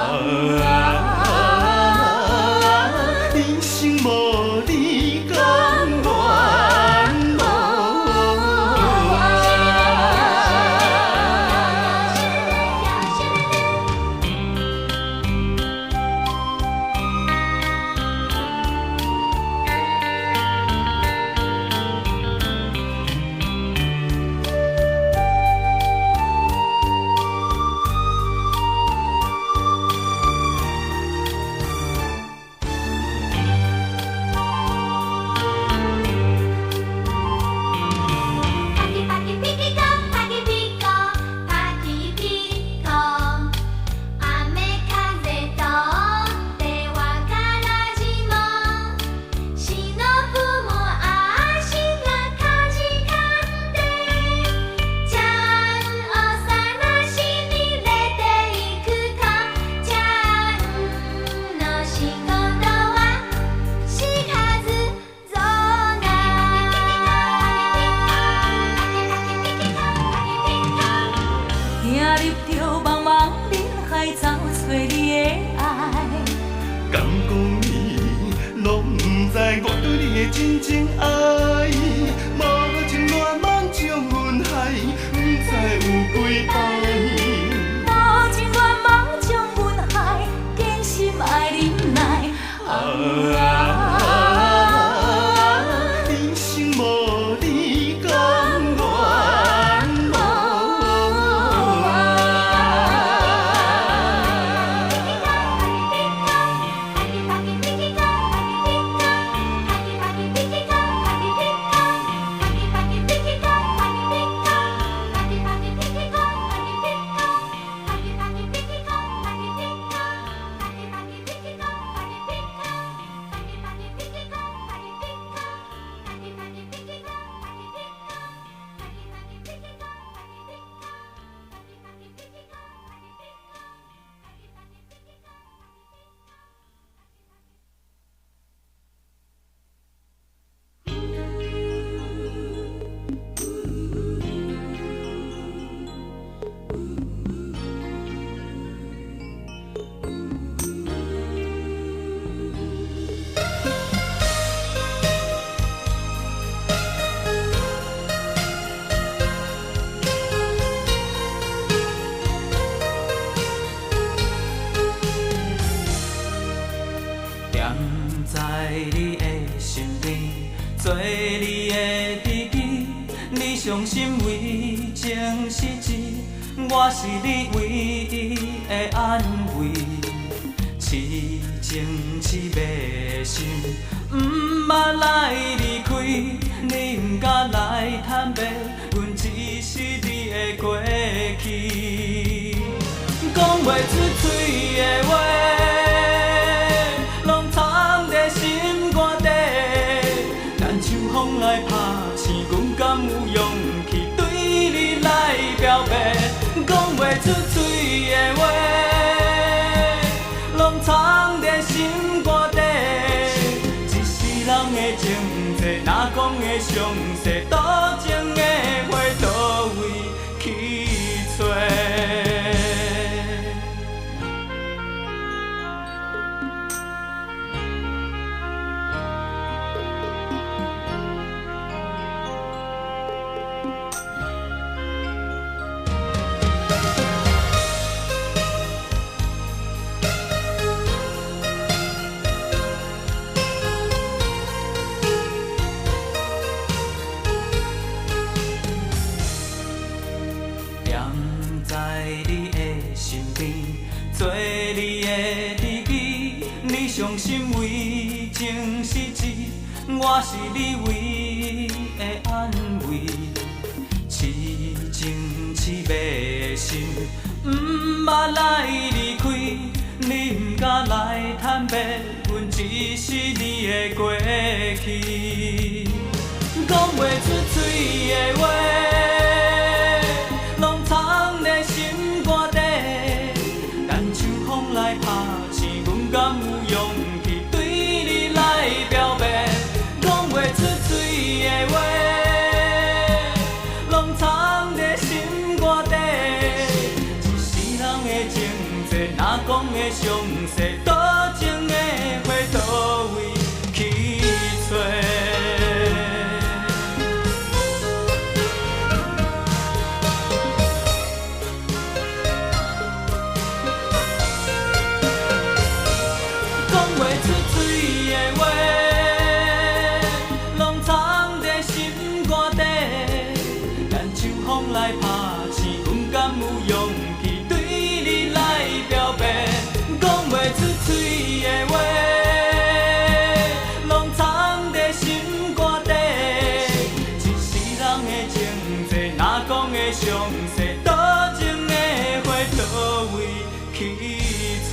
人生無你甘願無？帕基帕基皮基哥，帕基皮哥，帕基皮哥。阿美卡热多，德瓦卡拉吉莫，西诺布莫阿西那卡吉卡德，将奥萨纳西米雷德伊库卡，将诺西贡多瓦，西卡兹佐那。行入著茫茫人海，走揣你的愛。敢講你攏毋知我對你的真情愛，無情戀夢將阮害，毋知有幾擺。無情戀夢將阮害，堅心愛忍耐。啊，人生無你傷心為情失志，我是你唯一的安慰。痴情痴迷心，毋捌来离开，你毋敢來坦白，阮只是你的過去。講袂出嘴的話，攏藏佇心肝底。等秋風來拍醒，阮敢有勇氣對你來表白？講袂出嘴的話，攏藏佇心肝底。一世人的情債，若講會詳細，多情的花佗位去揣？踮在你的身邊，做你的知己，你傷心為情失志，我是你唯一的安慰。痴情痴迷心，毋捌來離開，你毋敢來坦白，阮只是你的過去。講袂出嘴的話，攏藏佇心肝底。等秋風來拍醒，阮敢有勇氣對你來表白？講袂出嘴的話，攏藏佇心肝底。一世人的情債，若講會詳細，多情的花佗位去揣？講袂出嘴的話，攏藏佇心肝底。等秋風來拍醒，阮敢有勇氣對你來表白？講袂出嘴的話，攏藏佇心肝底。一世人的情債，若講會詳細，多情的花佗位去揣？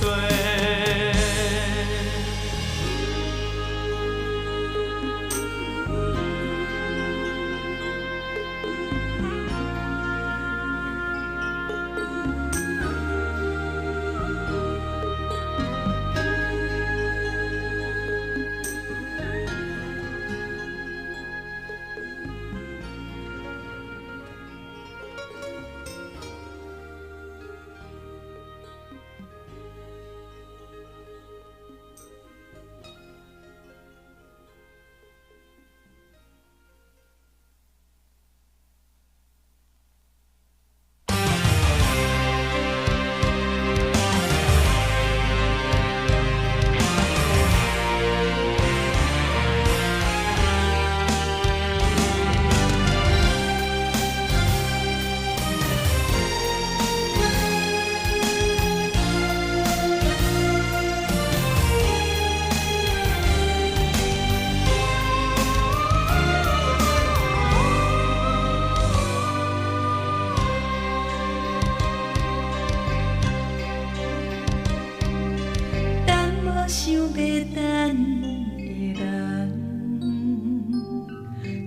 等無想欲等的人，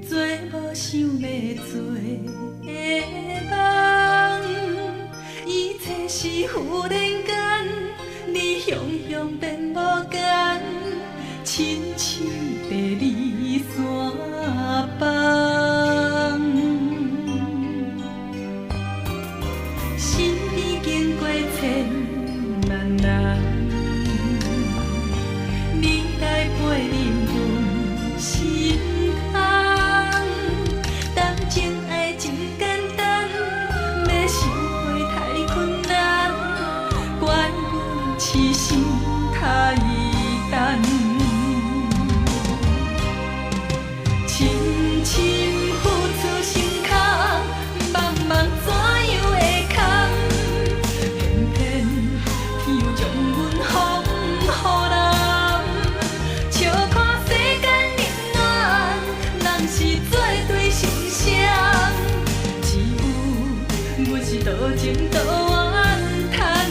做無想欲做的夢，一切是忽然間，你雄雄變無共，親像地理山崩。身邊經過千萬人，你來陪恁阮心空。談情愛真簡單，欲收回太困難，怪阮痴心太重。深深付出心坎。多情多怨叹，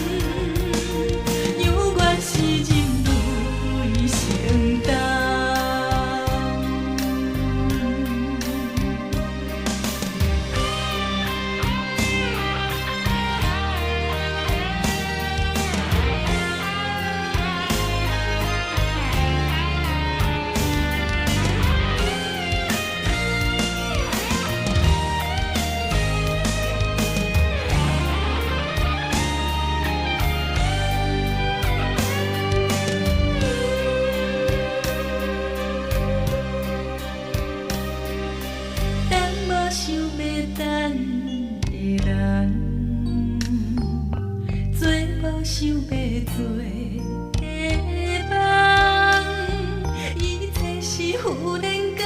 犹原是人类承担。等无想欲等的人，做无想欲做的梦，一切是忽然间，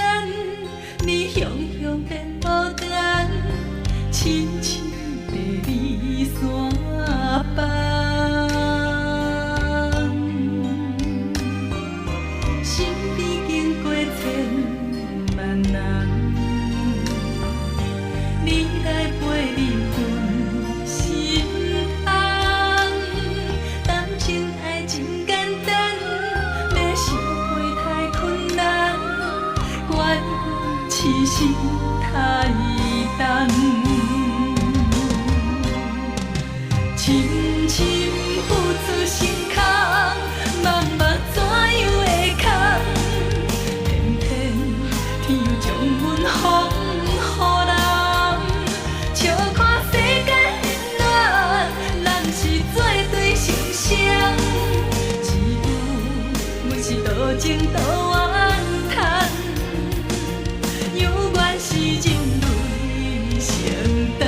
你雄雄变无同，亲像地理山房。身边经过千万人，你来陪你阮心痛。谈情爱真简单，欲相陪太困难，怪阮痴心太重。深深付出心空，梦梦怎样会空？偏偏天又将阮风予人，笑看世间冷暖，咱是做对成双，只有阮是多情多怨叹，犹原是人类承担。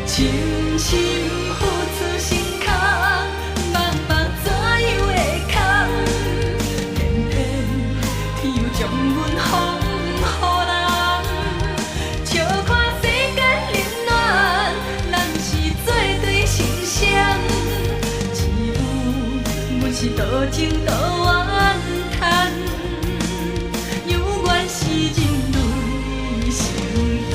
深深付出心空，梦梦怎样会空？偏偏天又将阮风予人，笑看世间冷暖，咱是做对成双，只有阮是多情多怨叹，犹原是人类承担。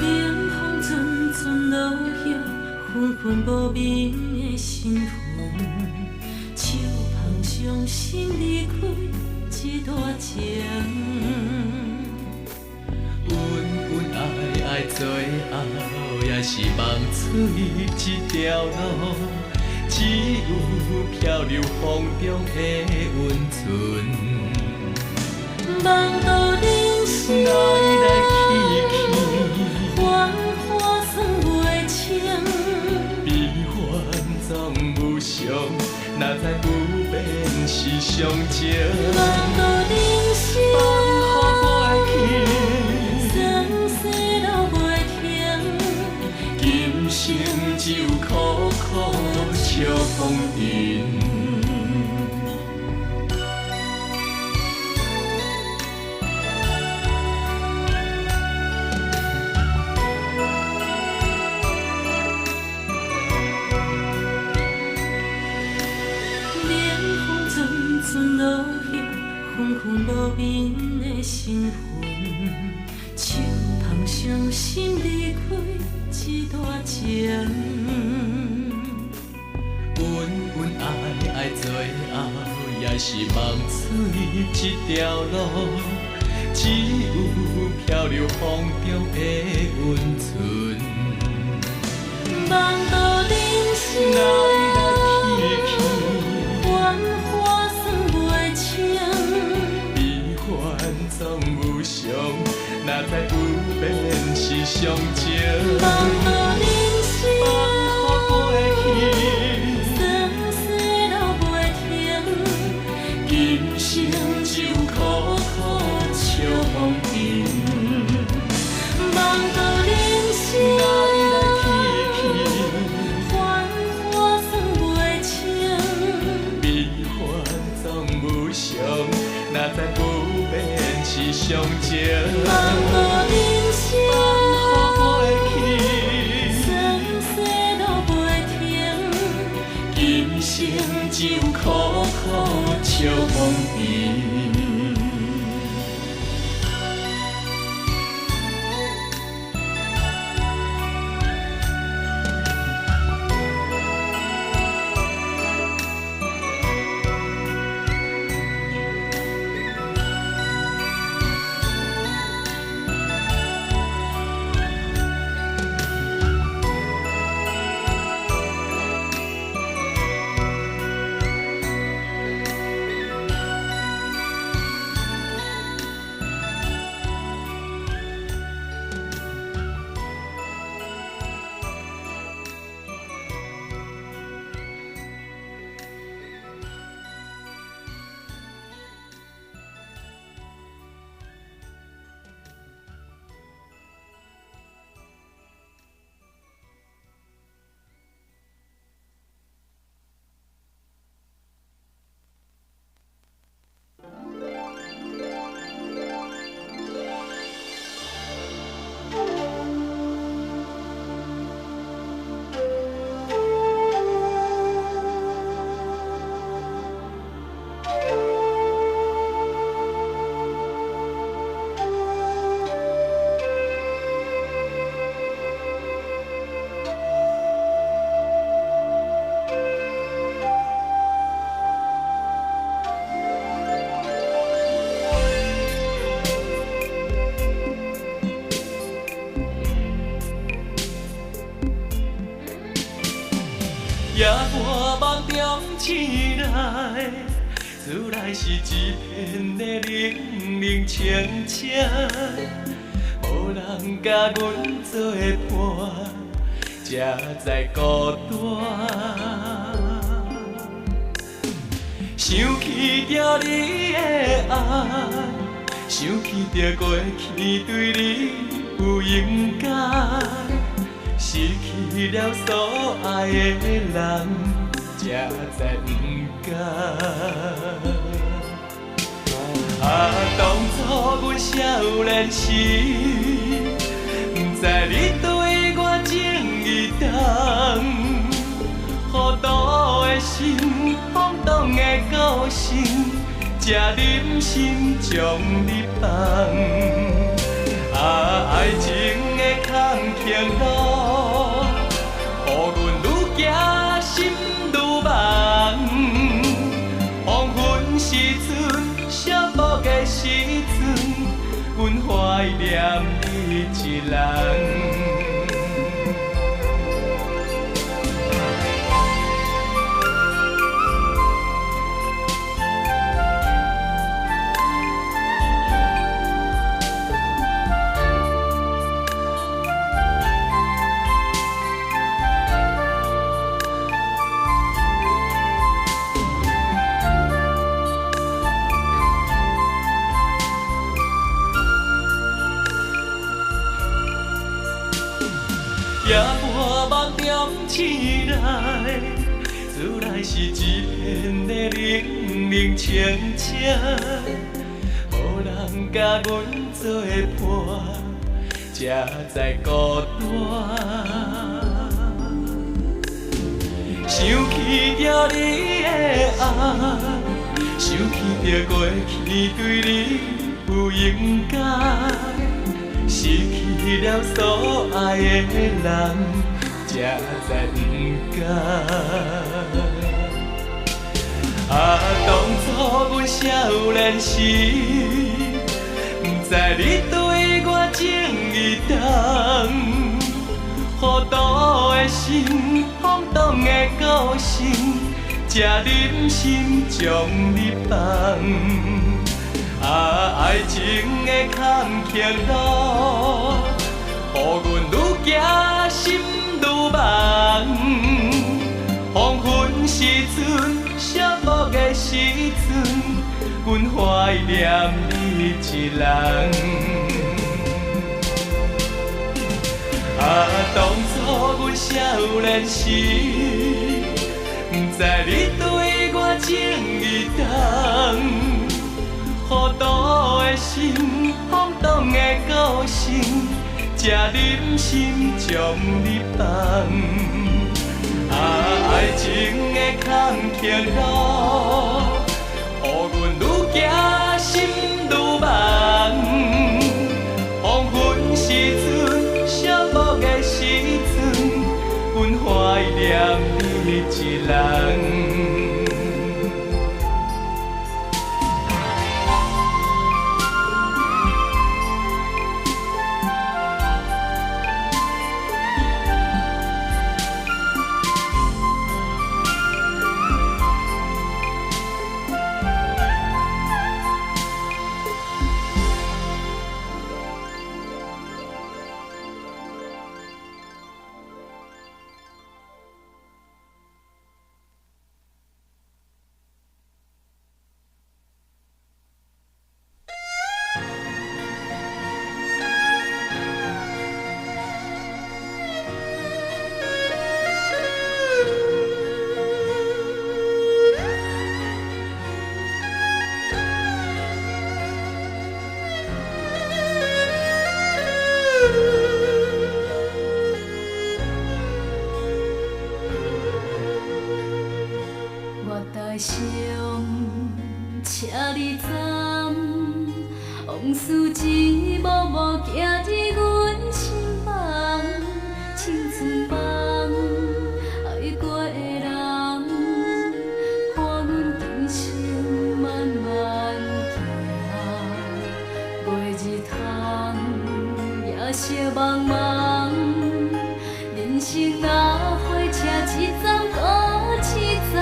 冷风阵阵落叶，昏昏无眠的身份，手捧伤心离开这段情。恩恩爱爱，最后也是梦出这条路，只有漂流风中的温存。梦到人生，来来去去，繁华算袂清。悲欢总无常，哪知不变是常情。梦到人生，放予我去，算世流袂停。今生只有苦苦笑风尘。冷风阵阵落叶，昏昏无眠的身份，手捧伤心离开这段情。恩恩爱爱，最后也是梦出这条路，只有漂流风中的温存。梦到人生，来来去去，繁华哪知不免是上情。梦无人生，算世路袂停，今生只有苦苦笑风尘。夜半梦中醒来，厝内是一片的冷冷清清，无人佮阮做伴，才知孤单。想起著你的爱，想起著过去对你有应该。失去了所爱的人，才知不甘。啊，当初阮少年时，不知你对我情意重，糊涂的心，冲动的个性，才忍心将你放。啊，爱情的坎坷路，予阮愈行心愈茫。黄昏时阵，寂寞的时阵，阮怀念你一人。夜半梦中醒来，厝内是一片的冷冷清清，无人佮阮做伴，才知孤单。想起著你的爱，想起著过去对你有应该。失去了所爱的人，才知不甘。啊，当初阮少年时，不知你对我情意重，糊涂的心，冲动的个性，才忍心将你放。啊，爱情的坎坷路，予阮愈行心愈茫。黄昏时阵，寂寞的时阵，阮怀念你一人。啊，当初阮少年时，不知你对我情意重。糊心風動的個性，才忍心將你放。啊，愛情的坎坷路，予阮愈行心愈茫。黃昏時陣，寂寞的時陣，阮懷念你一人。月台上，车里站，往事一幕幕行入阮心房，青春梦，愛過的人，伴阮今生慢慢行。月日窗，夜色茫茫，人生若火車一站閣一站。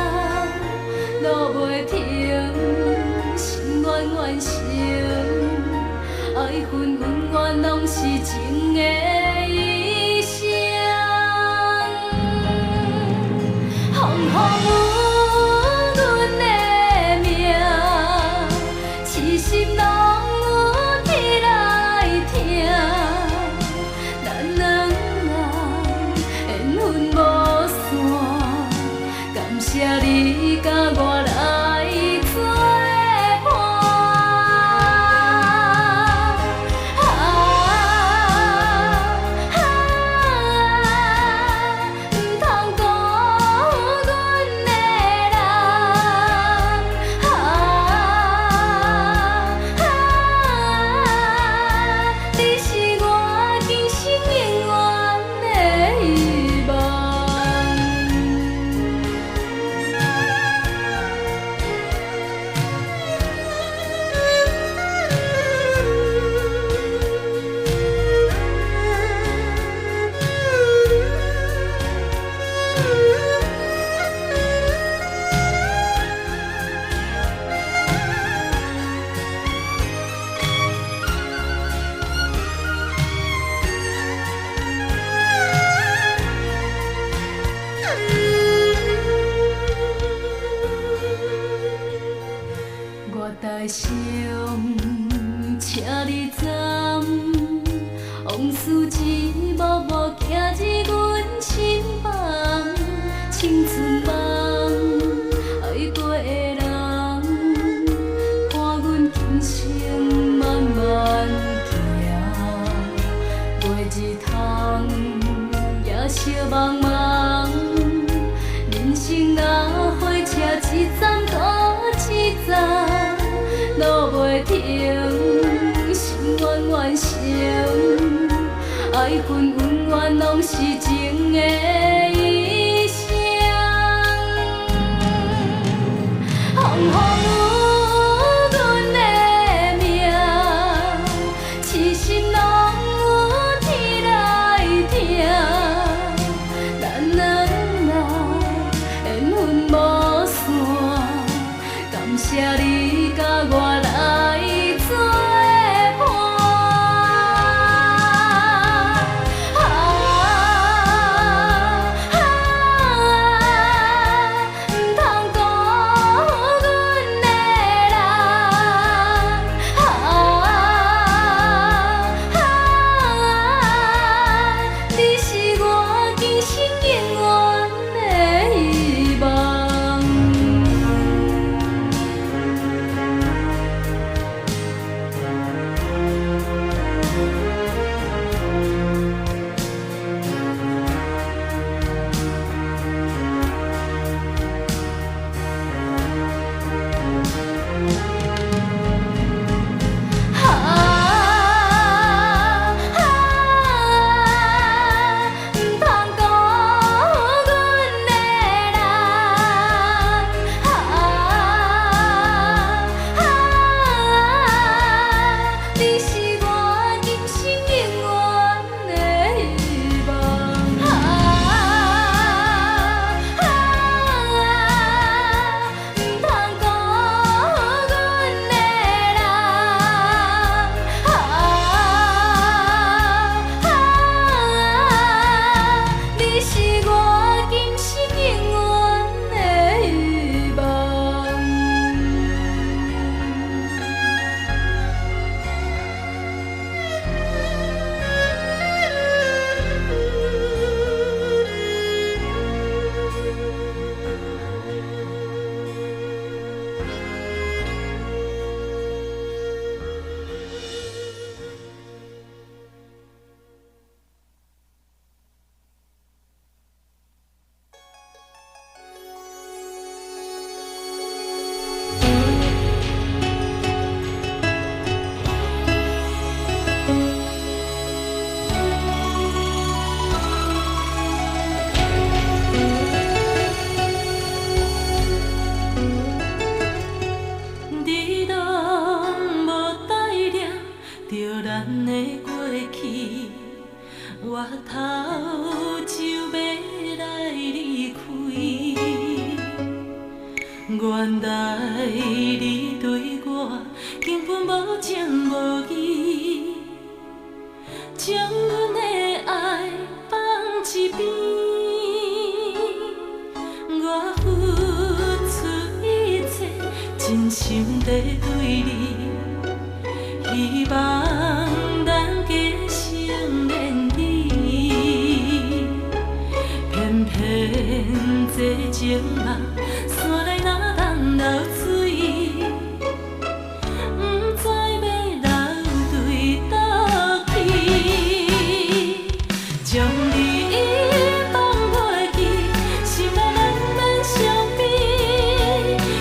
路袂停，心願完成，愛恨恩怨攏是情的醫生。風風雨阮的命，痴心攏有天來疼。咱兩人緣分無散，感謝你佮我來做伴。啊啊，毋通辜負阮的人。啊啊，你是我今生永遠的希望。月台上，車裡站，往事一幕幕行入阮心房，青春夢，愛過的人，伴阮今生慢慢行。月日窗，夜色茫茫，人生若火車一站閣一站，路袂停，心願完成，愛恨恩怨攏是情的醫生。風風雨阮的命，痴心攏有天來疼。咱兩人緣分無散，感謝你佮我來做伴。啊啊，毋通辜負阮的來你對我根本無情無義，將阮的愛放一邊。我付出一切，真心地對你，希望咱結成連理。偏偏這情夢散來若當流水，不知欲流對佗去。將你放袂記，心內難免傷悲，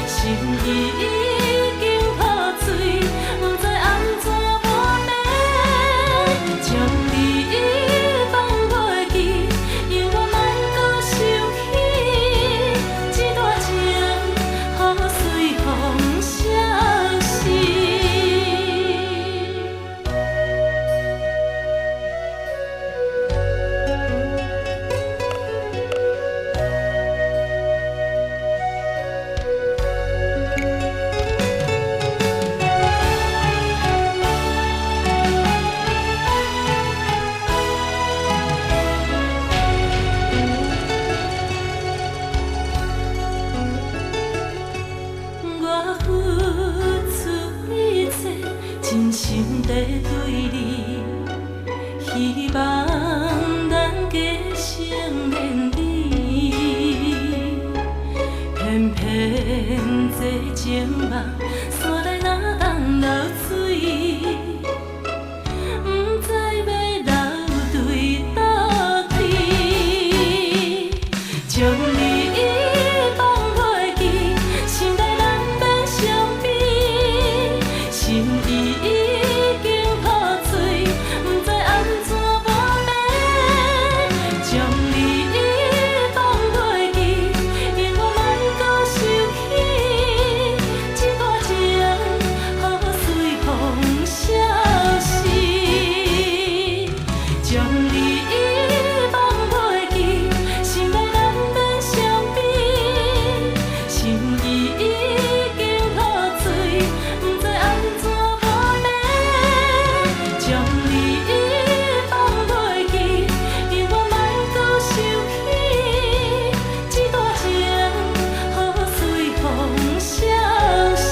心意已經破碎，不知按怎抹平。將你放袂記，永遠莫閣想起，這段情予隨風消失。我付出一切，真心地對你，希望咱結成連理。偏偏這情夢散來若當流水，不知欲流對佗去。將你放袂記，心內難免傷悲，心意已經破碎，不知按怎抹平。將你放袂記，永遠莫閣想起，這段情予隨風消失。將你放袂記，心內難免傷悲，心意已經破碎，不知按怎抹平。將你放袂記，永遠莫閣想起，這段情予隨風消失。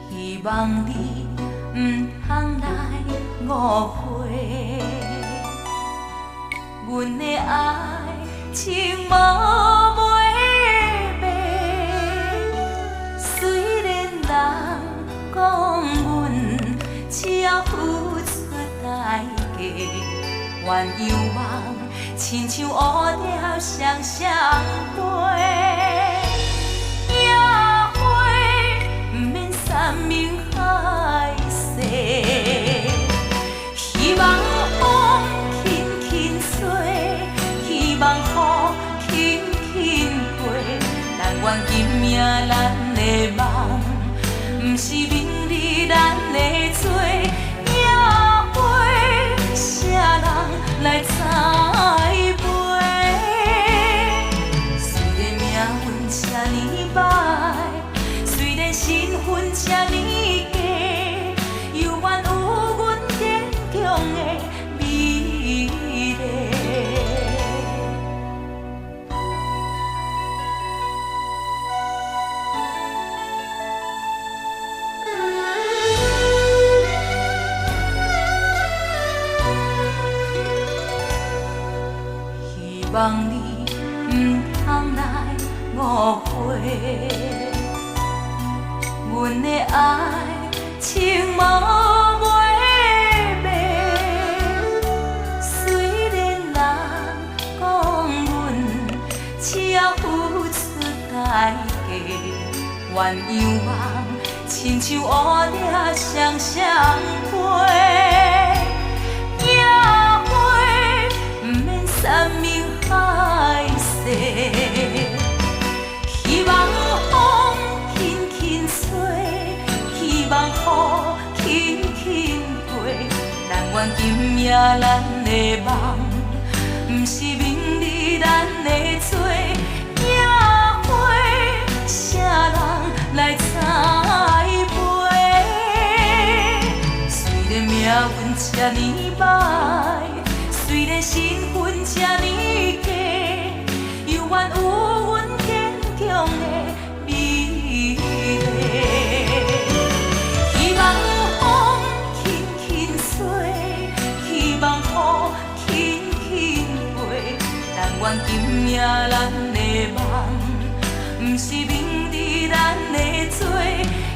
希望你毋通來誤會，阮的愛情無買賣。雖然人講阮只要付出代價，鸳鸯夢親像蝴蝶雙雙飛。野花毋免山盟海誓，希望風輕輕吹，希望雨輕輕過，但願今暝咱的夢，毋是明日咱的罪。野花誰人來栽培？雖然命運這呢歹，雖然身份這呢低，猶原有阮堅強的美麗。花，阮的愛情無買賣。雖然人講阮只要付出代價，鸳鸯夢親像烏蝶雙雙飛，野花毋免山盟海誓。希望風輕輕吹，希望雨輕輕過，但願今夜咱的夢，毋是明日咱的罪。野花，啥人來栽培？雖然命運這呢歹，雖然身份這呢低，猶原有阮堅強的美麗。希望風輕輕吹，希望雨輕輕過，但願今夜咱的夢，毋是明日咱的罪。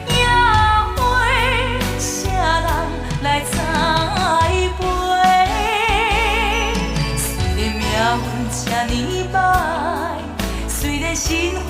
野花，啥人來栽培？雖然命運這呢歹，雖然身份